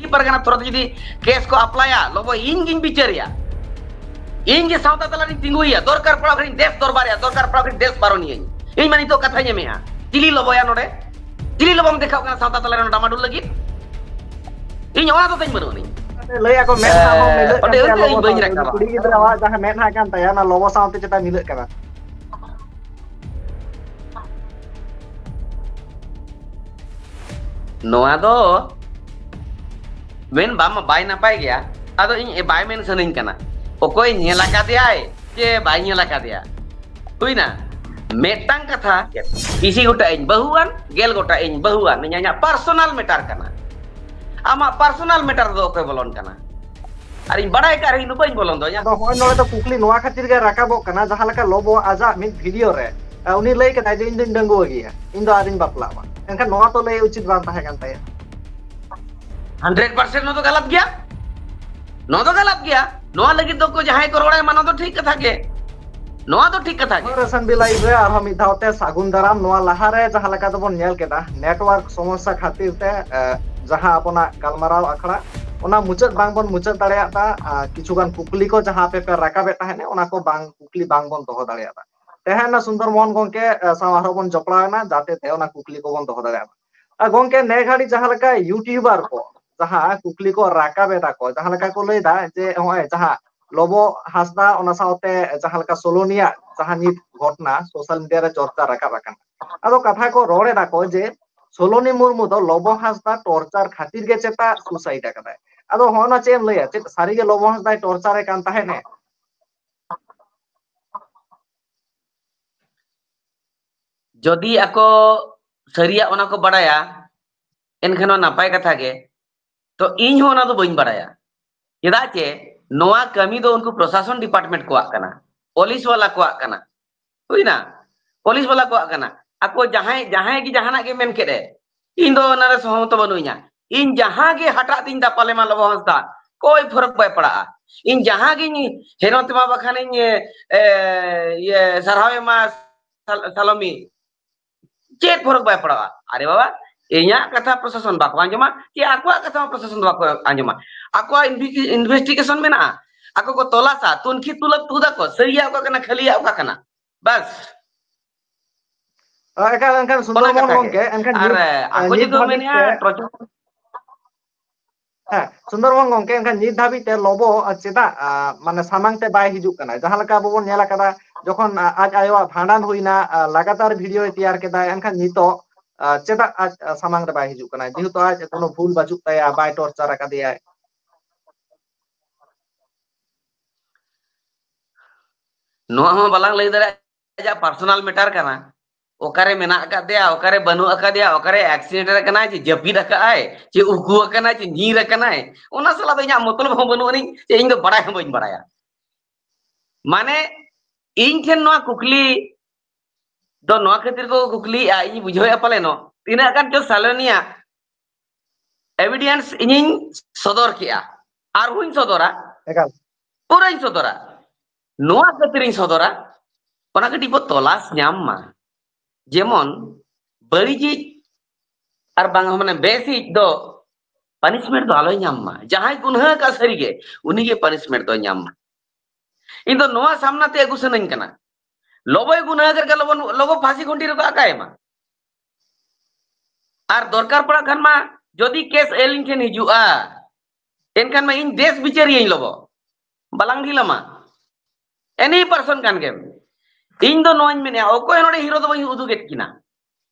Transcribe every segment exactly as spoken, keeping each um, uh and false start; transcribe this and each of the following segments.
ᱯᱟᱨᱜᱟᱱᱟ ᱛᱷᱚᱨᱟ ᱛᱮ ᱡᱩᱫᱤ ᱠᱮᱥ ᱠᱚ ᱟᱯᱞᱟᱭᱟ, ᱞᱚᱵᱚ ᱤᱧ ᱜᱤᱧ ᱵᱤᱪᱟᱹᱨᱮᱭᱟ, ᱤᱧ ᱜᱮ ᱥᱟᱶᱛᱟ ᱛᱟᱞᱟᱨᱤᱧ ᱛᱤᱸᱜᱩᱭᱮᱭᱟ, ᱫᱚᱨᱠᱟᱨ ᱯᱟᱲᱟᱣ ᱠᱷᱟᱱᱤᱧ ᱫᱮᱥ ᱫᱚᱨᱵᱟᱨᱮᱭᱟ, ᱫᱚᱨᱠᱟᱨ ᱯᱟᱲᱟᱣ ᱠᱷᱟᱱᱤᱧ ᱫᱮᱥ ᱵᱟᱨᱚᱱᱤᱭᱟᱹᱧ᱾ ᱤᱧ ᱢᱟ ᱱᱤᱛᱚᱜ ᱠᱟᱛᱷᱟᱧ ᱮᱢᱮᱜᱼᱟ, ᱪᱤᱞᱤ ᱞᱚᱵᱚᱭᱟ ᱱᱚᱰᱮ? ᱪᱤᱞᱤ ᱞᱚᱵᱚᱢ ᱫᱮᱠᱷᱟᱣ ᱠᱟᱱᱟ ᱥᱟᱶᱛᱟ ᱛᱟᱞᱟᱨᱮ ᱱᱚᱰᱮ ᱰᱟᱢᱟᱰᱩᱞ ᱞᱟᱹᱜᱤᱫ? ᱤᱧ ᱚᱱᱟ ᱫᱚ ᱛᱟᱹᱧ ᱵᱟᱹᱱᱩᱜ ᱟᱹᱱᱤᱧ᱾ ᱞᱟᱹᱭ ᱟᱠᱚ ᱢᱮᱫᱦᱟ ᱦᱚᱸ ᱮ, ᱢᱤᱞᱟᱹᱜ ᱚᱸᱰᱮ ᱠᱟᱱ ᱛᱟᱭᱟ ᱩᱱᱟᱹᱜ ᱞᱚᱵᱚ ᱤᱧ ᱵᱟᱹᱧ ᱥᱟᱶᱛᱮ᱾ ᱨᱟᱠᱟᱵᱟ᱾ ᱠᱩᱲᱤ ᱜᱤᱫᱽᱨᱟᱹᱣᱟᱜ ᱡᱟᱦᱟᱸ ᱢᱮᱫᱦᱟ ᱠᱟᱱ ᱛᱟᱭᱟ, ᱚᱱᱟ ᱞᱚᱵᱚ ᱥᱟᱶᱛᱮ ᱪᱮᱛᱟ ᱢᱤᱞᱟᱹᱜ ᱠᱟᱱᱟ᱾ ᱱᱚᱣᱟ ᱫᱚ ᱢᱮᱱ ᱵᱟᱝ, ᱵᱟᱭ ᱱᱟᱯᱟᱭ ᱜᱮᱭᱟ᱾ ᱟᱫᱚ ᱤᱧ ᱵᱟᱭ ᱢᱮᱱ ᱥᱟᱱᱟᱧ ᱠᱟᱱᱟ, ᱚᱠᱚᱭ ᱧᱮᱞ ᱟᱠᱟᱫᱮᱭᱟᱭ ᱪᱮ ᱵᱟᱭ ᱧᱮᱞ ᱟᱠᱟᱫᱮᱭᱟ᱾ ᱦᱩᱭᱱᱟ ᱢᱤᱫᱴᱟᱝ ᱠᱟᱛᱷᱟ, ᱤᱥᱤ ᱜᱚᱴᱟ ᱤᱧ ᱵᱟᱹᱦᱩᱣᱟᱱ, ᱜᱮᱞ ᱜᱚᱴᱟ ᱤᱧ ᱵᱟᱹᱦᱩᱣᱟᱱ, ᱤᱧᱟᱹᱜ ᱯᱟᱨᱥᱚᱱᱟᱞ ᱢᱮᱴᱟᱨ ᱠᱟᱱᱟ᱾ ᱟᱢᱟᱜ ᱯᱟᱨᱥᱚᱱᱟᱞ ᱢᱮᱴᱟᱨ ᱫᱚ ᱚᱠᱚᱭ ᱵᱚᱞᱚᱱ ᱠᱟᱱᱟ? ᱟᱨ ᱤᱧ ᱵᱟᱲᱟᱭ ᱠᱟᱜ ᱨᱮᱦᱚᱸ ᱤᱧ ᱫᱚ ᱵᱟᱹᱧ ᱵᱚᱞᱚᱱ ᱫᱚ᱾ ᱤᱧᱟᱹᱜ ᱟᱫᱚ ᱦᱚᱸᱜᱼᱚᱭ ᱱᱚᱰᱮ ᱫᱚ ᱠᱩᱠᱞᱤ ᱱᱚᱣᱟ ᱠᱷᱟᱹᱛᱤᱨ ᱜᱮ ᱨᱟᱠᱟᱵᱚᱜ ᱠᱟᱱᱟ, ᱡᱟᱦᱟᱸ ᱞᱮᱠᱟ ᱞᱚᱵᱚ ᱟᱡᱟᱜ ᱢᱤᱫ ᱵᱷᱤᱰᱤᱭᱳ ᱨᱮ, ᱮ, ᱩᱱᱤ ᱞᱟᱹᱭ ᱠᱮᱫᱟᱭ ᱡᱮ, "ᱤᱧ ᱫᱚᱧ ᱰᱟᱺᱜᱩᱣᱟᱹ ᱜᱮᱭᱟ, ᱤᱧ ᱫᱚ ᱟᱹᱣᱨᱤᱧ ᱵᱟᱯᱞᱟᱜ ᱢᱟ", ᱮᱱᱠᱷᱟᱱ ᱱᱚᱣᱟ ᱛᱚ ᱞᱟᱹᱭ ᱩᱪᱤᱛ ᱵᱟᱝ ᱛᱟᱦᱮᱸ ᱠᱟᱱ ᱛᱟᱭᱟ᱾ ᱦᱟᱱᱰᱨᱮᱰ ᱯᱟᱨᱥᱮᱱᱴ ᱱᱚᱣᱟ ᱫᱚ ᱜᱟᱞᱟᱛ ᱜᱮᱭᱟ, ᱱᱚᱣᱟ ᱫᱚ ᱜᱟᱞᱟᱛ ᱜᱮᱭᱟ᱾ ᱱᱚᱣᱟ ᱞᱟᱹᱜᱤᱫ ᱫᱚ ᱠᱚ ᱡᱟᱦᱟᱸᱭ ᱠᱚ ᱨᱚᱲᱟ, ᱢᱟ ᱱᱚᱣᱟ ᱫᱚ ᱴᱷᱤᱠ ᱠᱟᱛᱷᱟ ᱜᱮ, ᱱᱚᱣᱟ ᱫᱚ ᱴᱷᱤᱠ ᱠᱟᱛᱷᱟ ᱜᱮ᱾ ᱦᱳᱭ, ᱨᱮᱥᱚᱱ ᱵᱤ ᱞᱟᱭᱤᱵᱷ ᱨᱮ ᱟᱨᱦᱚᱸ ᱢᱤᱫ ᱫᱷᱟᱣ ᱛᱮ ᱥᱟᱹᱜᱩᱱ ᱫᱟᱨᱟᱢ᱾ ᱱᱚᱣᱟ ᱞᱟᱦᱟᱨᱮ ᱡᱟᱦᱟᱸ ᱞᱮᱠᱟ ᱫᱚᱵᱚᱱ ᱧᱮᱞ ᱠᱮᱫᱟ, ᱱᱮᱴᱣᱟᱨᱠ ᱥᱚᱢᱚᱥᱥᱟ ᱠᱷᱟᱹᱛᱤᱨ ᱛᱮ, ᱮ, ᱡᱟᱦᱟᱸ ᱟᱵᱚᱱᱟᱜ ᱜᱟᱞᱢᱟᱨᱟᱣ ᱟᱠᱷᱲᱟ, ᱚᱱᱟ ᱢᱩᱪᱟᱹᱫ ᱵᱟᱝᱵᱚᱱ ᱢᱩᱪᱟᱹᱫ ᱫᱟᱲᱮᱭᱟᱜ ᱛᱟ-, ᱟ, ᱠᱤᱪᱷᱩᱜᱟᱱ ᱠᱩᱠᱞᱤ ᱠᱚ ᱡᱟᱦᱟᱸ ᱟᱯᱮ ᱯᱮ ᱨᱟᱠᱟᱵᱮᱫ ᱛᱟᱦᱮᱸᱫ, ᱚᱱᱟ ᱠᱚ ᱵᱟᱝ, ᱠᱩᱠᱞᱤ ᱵᱟᱝᱵᱚᱱ ᱫᱚᱦᱚ ᱫᱟᱲᱮᱭᱟᱫᱟ᱾ ᱛᱮᱦᱮᱧ ᱚᱱᱟ ᱥᱩᱱᱫᱚᱨ ᱢᱳᱦᱚᱱ ᱜᱚᱝᱠᱮ, ᱮ, ᱥᱟᱶ ᱟᱨᱦᱚᱸ ᱵᱚᱱ ᱡᱚᱯᱲᱟᱣ ᱮᱱᱟ, ᱡᱟᱛᱮ ᱛᱮ ᱚᱱᱟ ᱠᱩᱠᱞᱤ ᱠᱚᱵᱚᱱ ᱫᱚᱦᱚ ᱫᱟᱲᱮᱭᱟᱜ ᱢᱟ᱾ ᱟᱨ ᱜᱚᱝᱠᱮ, ᱱᱮ ᱜᱷᱟᱹᱲᱤᱡ ᱡᱟᱦᱟᱸ ᱞᱮᱠᱟ ᱭᱩᱴᱤᱭᱩᱵᱟᱨ ᱠᱚ ᱡᱟᱦᱟᱸ ᱠᱩᱠᱞᱤ ᱠᱚ ᱨᱟᱠᱟᱵ ᱮᱫᱟ ᱠᱚ, ᱡᱟᱦᱟᱸ ᱞᱮᱠᱟ ᱠᱚ ᱞᱟᱹᱭ ᱮᱫᱟ ᱡᱮ ᱱᱚᱜᱼᱚᱭ ᱡᱟᱦᱟᱸ ᱞᱚᱵᱚ ᱦᱟᱸᱥᱫᱟ, ᱚᱱᱟ ᱥᱟᱶᱛᱮ ᱡᱟᱦᱟᱸ ᱞᱮᱠᱟ ᱥᱳᱞᱳᱱᱤᱭᱟᱜ ᱡᱟᱦᱟᱸ ᱱᱤᱛ ᱜᱷᱚᱴᱱᱟ ᱥᱳᱥᱟᱞ ᱢᱤᱰᱤᱭᱟ ᱨᱮ ᱪᱚᱨᱪᱟ ᱨᱟᱠᱟᱵ ᱟᱠᱟᱱᱟ, ᱟᱫᱚ ᱠᱟᱛᱷᱟ ᱠᱚ ᱨᱚᱲ ᱮᱫᱟ ᱠᱚ ᱡᱮ ᱥᱳᱞᱳᱱᱤ ᱢᱩᱨᱢᱩ ᱫᱚ ᱞᱚᱵᱚ ᱦᱟᱸᱥᱫᱟ ᱴᱚᱨᱪᱟᱨ ᱠᱷᱟᱹᱛᱤᱨ ᱜᱮ ᱪᱮᱛᱟ ᱥᱩᱥᱟᱭᱤᱰ ᱟᱠᱟᱫᱟᱭ᱾ ᱟᱫᱚ ᱦᱚᱸᱜᱼᱚ ᱱᱟ ᱪᱮᱫ ᱮᱢ ᱞᱟᱹᱭᱟ, ᱪᱮᱫ ᱥᱟᱹᱨᱤ ᱜᱮ ᱞᱚᱵᱚ ᱦᱟᱸᱥᱫᱟᱭ ᱴᱚᱨᱪᱟᱨ ᱮ ᱠᱟᱱ ᱛᱟᱦᱮᱸᱫ ᱮ? ᱡᱚᱫᱤ ᱟᱠᱚ ᱥᱟᱹᱨᱤᱭᱟᱜ ᱚᱱᱟ ᱠᱚ ᱵᱟᱲᱟᱭᱟ, ᱮᱱᱠᱷᱟᱱ ᱢᱟ ᱱᱟᱯᱟᱭ ᱠᱟᱛᱷᱟ ᱜᱮ᱾ ᱛᱚ ᱤᱧ ᱦᱚᱸ ᱚᱱᱟ ᱫᱚ ᱵᱟᱹᱧ ᱵᱟᱲᱟᱭᱟ, ᱪᱮᱫᱟᱜ ᱪᱮ ᱱᱚᱣᱟ ᱠᱟᱹᱢᱤ ᱫᱚ ᱩᱱᱠᱩ ᱯᱨᱚᱥᱟᱥᱚᱱ ᱰᱤᱯᱟᱨᱴᱢᱮᱱᱴ ᱠᱚᱣᱟᱜ ᱠᱟᱱᱟ, ᱯᱩᱞᱤᱥ ᱣᱟᱞᱟ ᱠᱚᱣᱟᱜ ᱠᱟᱱᱟ, ᱦᱩᱭᱱᱟ, ᱯᱩᱞᱤᱥ ᱣᱟᱞᱟ ᱠᱚᱣᱟᱜ ᱠᱟᱱᱟ᱾ ᱟᱠᱚ ᱡᱟᱦᱟᱸᱭ, ᱡᱟᱦᱟᱸᱭ ᱜᱮ ᱡᱟᱦᱟᱱᱟᱜ ᱜᱮ ᱢᱮᱱ ᱠᱮᱫ ᱮ, ᱤᱧ ᱫᱚ ᱚᱱᱟ ᱨᱮ ᱥᱚᱦᱚᱢᱚᱛ ᱵᱟᱹᱱᱩᱧᱟ᱾ ᱤᱧ ᱡᱟᱦᱟᱸ ᱜᱮ ᱦᱟᱴᱟᱜ ᱛᱤᱧ ᱫᱟᱯᱟᱞᱮᱢᱟ ᱞᱚᱵᱚ ᱦᱟᱸᱥᱫᱟ, ᱠᱚᱭ ᱯᱷᱚᱨᱚᱠ ᱵᱟᱭ ᱯᱟᱲᱟᱜᱼᱟ᱾ ᱤᱧ ᱡᱟᱦᱟᱸ ᱜᱤᱧ ᱦᱮᱱᱚᱛ ᱮᱢᱟ ᱵᱟᱠᱷᱟᱱᱤᱧ, ᱮ, ᱤᱭᱟᱹ, ᱥᱟᱨᱦᱟᱣ ᱮᱢᱟ ᱥᱟᱞ-, ᱥᱟᱞᱚᱢᱤ, ᱪᱮᱫ ᱯᱷᱚᱨᱚᱠ ᱵᱟᱭ ᱯᱟᱲᱟᱜᱼᱟ᱾ ᱟᱨᱮ ᱵᱟᱵᱟ, ᱤᱧᱟᱹᱜ ᱠᱟᱛᱷᱟ ᱯᱨᱚᱥᱟᱥᱚᱱ ᱵᱟᱠᱚ ᱟᱸᱡᱚᱢᱟ, ᱪᱮ ᱟᱠᱚᱣᱟᱜ ᱠᱟᱛᱷᱟ ᱦᱚᱸ ᱯᱨᱚᱥᱟᱥᱚᱱ ᱵᱟᱠᱚ ᱟᱸᱡᱚᱢᱟ᱾ ᱟᱠᱚᱣᱟᱜ ᱤᱱᱵᱷᱮᱥᱴᱤᱜᱮᱥᱚᱱ ᱢᱮᱱᱟᱜᱼᱟ, ᱟᱠᱚ ᱠᱚ ᱛᱚᱞᱟᱥᱟ, ᱛᱩᱱᱠᱷᱤ ᱛᱩᱞᱟᱹ ᱛᱩᱫᱟᱠᱚ, ᱥᱟᱹᱨᱤᱭᱟᱜ ᱚᱠᱟ ᱠᱟᱱᱟ, ᱠᱷᱟᱹᱞᱤᱭᱟᱜ ᱚᱠᱟ ᱠᱟᱱᱟ, ᱵᱟᱥ᱾ ᱮᱠᱟᱞ᱾ ᱮᱱᱠᱷᱟᱱ ᱥᱩᱱᱫᱚᱨ ᱢᱳᱦᱚᱱ ᱜᱚᱝᱠᱮ, ᱮᱱᱠᱷᱟᱱ ᱟᱨ ᱟᱠᱚ ᱡᱩᱫᱤ ᱢᱮᱱᱮᱜᱼᱟ ᱴᱨᱚᱪᱟᱨ᱾ ᱦᱮᱸ, ᱥᱩᱱᱫᱚᱨ ᱢᱳᱦᱚᱱ ᱜᱚᱝᱠᱮ, ᱮᱱᱠᱷᱟᱱ ᱱᱤᱛ ᱫᱷᱟᱹᱵᱤᱡ ᱛᱮ ᱞᱚᱵᱚ ᱪᱮᱫᱟᱜ ᱢᱟᱱᱮ ᱥᱟᱢᱟᱝ ᱛᱮ ᱵᱟᱭ ᱦᱤᱡᱩᱜ ᱠᱟᱱᱟ? ᱡᱟᱦᱟᱸ ᱞᱮᱠᱟ ᱟᱵᱚ ᱵᱚᱱ ᱧᱮᱞ ᱟᱠᱟᱫᱟ, ᱡᱚᱠᱷᱚᱱ ᱟᱡ ᱟᱭᱳᱣᱟᱜ ᱵᱷᱟᱸᱰᱟᱱ ᱦᱩᱭᱱᱟ, ᱞᱟᱜᱟᱛᱟᱨ ᱵᱷᱤᱰᱤᱭᱳᱭ ᱛᱮᱭᱟᱨ ᱠᱮᱫᱟᱭ, ᱮᱱᱠᱷᱟᱱ ᱱᱤᱛᱚᱜ ᱪᱮᱫᱟᱜ ᱟᱡ ᱥᱟᱢᱟᱝ ᱨᱮ ᱵᱟᱭ ᱦᱤᱡᱩᱜ ᱠᱟᱱᱟ? ᱡᱮᱦᱮᱛᱩ ᱟᱡ ᱠᱳᱱᱳ ᱵᱷᱩᱞ ᱵᱟᱹᱪᱩᱜ ᱛᱟᱭᱟ, ᱵᱟᱭ ᱴᱚᱨᱪᱟᱨ ᱟᱠᱟᱫᱮᱭᱟᱭ᱾ ᱱᱚᱣᱟ ᱦᱚᱸ ᱵᱟᱞᱟᱝ ᱞᱟᱹᱭ ᱫᱟᱲᱮᱭᱟᱜᱼᱟ, ᱟᱡᱟᱜ ᱯᱟᱨᱥᱚᱱᱟᱞ ᱢᱮᱴᱟᱨ ᱠᱟᱱᱟ᱾ ᱚᱠᱟᱨᱮ ᱢᱮᱱᱟᱜ ᱟᱠᱟᱫᱮᱭᱟ, ᱚᱠᱟᱨᱮ ᱵᱟᱹᱱᱩᱜ ᱟᱠᱟᱫᱮᱭᱟ, ᱚᱠᱟᱨᱮ ᱮᱠᱥᱤᱰᱮᱱᱴ ᱟᱠᱟᱱᱟᱭ, ᱪᱮ ᱡᱟᱹᱯᱤᱫ ᱟᱠᱟᱫᱟᱭ, ᱪᱮ ᱩᱠᱩ ᱟᱠᱟᱱᱟᱭ, ᱪᱮ ᱧᱤᱨ ᱟᱠᱟᱱᱟᱭ, ᱚᱱᱟ ᱥᱟᱞᱟᱜ ᱫᱚ ᱤᱧᱟᱹᱜ ᱢᱚᱛᱞᱚᱵ ᱦᱚᱸ ᱵᱟᱹᱱᱩᱜ ᱟᱹᱱᱤᱡ, ᱪᱮ ᱤᱧ ᱫᱚ ᱵᱟᱲᱟᱭ ᱦᱚᱸ ᱵᱟᱹᱧ ᱵᱟᱲᱟᱭᱟ᱾ ᱢᱟᱱᱮ ᱤᱧ ᱴᱷᱮᱱ ᱱᱚᱣᱟ ᱠᱩᱠᱞᱤ ᱫᱚ ᱱᱚᱣᱟ ᱠᱷᱟᱹᱛᱤᱨ ᱠᱚ ᱠᱩᱠᱞᱤᱭᱮᱫᱼᱟ, ᱤᱧ ᱵᱩᱡᱷᱟᱹᱣᱮᱫᱼᱟ ᱯᱟᱞᱮᱱᱚᱜ, ᱛᱤᱱᱟᱹᱜ ᱜᱟᱱ ᱪᱚ ᱥᱟᱞᱚᱱᱤᱭᱟ ᱮᱵᱤᱰᱮᱱᱥ ᱤᱧᱤᱧ ᱥᱚᱫᱚᱨ ᱠᱮᱜᱼᱟ, ᱟᱨᱦᱚᱸᱧ ᱥᱚᱫᱚᱨᱟ, ᱮᱠᱟᱞ᱾ ᱯᱩᱨᱟᱹᱧ ᱥᱚᱫᱚᱨᱟ᱾ ᱱᱚᱣᱟ ᱠᱷᱟᱹᱛᱤᱨᱤᱧ ᱥᱚᱫᱚᱨᱟ, ᱚᱱᱟ ᱠᱟᱹᱴᱤᱡ ᱵᱚ ᱛᱚᱞᱟᱥ ᱧᱟᱢ ᱢᱟ, ᱡᱮᱢᱚᱱ ᱵᱟᱹᱲᱤᱡᱤᱡ ᱟᱨ ᱵᱟᱝ ᱢᱟᱱᱮ ᱵᱮᱥᱤᱡ ᱫᱚ ᱯᱟᱱᱤᱥᱢᱮᱱᱴ ᱫᱚ ᱟᱞᱚᱭ ᱧᱟᱢ ᱢᱟ᱾ ᱡᱟᱦᱟᱸᱭ ᱜᱩᱱᱦᱟᱹ ᱟᱠᱟᱫ ᱥᱟᱹᱨᱤᱜᱮ, ᱩᱱᱤᱜᱮ ᱯᱟᱱᱤᱥᱢᱮᱱᱴ ᱫᱚᱭ ᱧᱟᱢ ᱢᱟ᱾ ᱤᱧ ᱫᱚ ᱱᱚᱣᱟ ᱥᱟᱢᱱᱟ ᱛᱮ ᱟᱹᱜᱩ ᱥᱟᱱᱟᱧ ᱠᱟᱱᱟ, ᱞᱚᱵᱚᱭ ᱜᱩᱱᱦᱟᱹ ᱟᱠᱟᱫ ᱠᱷᱟᱱ ᱞᱚᱵᱚ, ᱞᱚᱵᱚ ᱯᱷᱟᱸᱥᱤ ᱠᱷᱩᱱᱴᱤ ᱨᱮᱠᱚ ᱟᱠᱟᱭ ᱢᱟ᱾ ᱟᱨ ᱫᱚᱨᱠᱟᱨ ᱯᱟᱲᱟᱜ ᱠᱷᱟᱱ ᱢᱟ ᱡᱩᱫᱤ ᱠᱮᱥ ᱟᱹᱞᱤᱧ ᱴᱷᱮᱱ ᱦᱤᱡᱩᱜᱼᱟ, ᱮᱱᱠᱷᱟᱱ ᱢᱟ ᱤᱧ ᱵᱮᱥ ᱵᱤᱪᱟᱹᱨᱤᱭᱟᱹᱧ ᱞᱚᱵᱚ, ᱵᱟᱞᱟᱝ ᱰᱷᱤᱞᱟᱢᱟ᱾ ᱮᱱᱤ ᱯᱟᱨᱥᱚᱱ ᱠᱟᱱ ᱜᱮᱢ, ᱤᱧ ᱫᱚ ᱱᱚᱣᱟᱧ ᱢᱮᱱᱮᱫᱼᱟ, ᱚᱠᱚᱭ ᱱᱚᱰᱮ ᱦᱤᱨᱳ ᱫᱚ ᱵᱟᱹᱧ ᱩᱫᱩᱜᱮᱫ ᱠᱤᱱᱟ,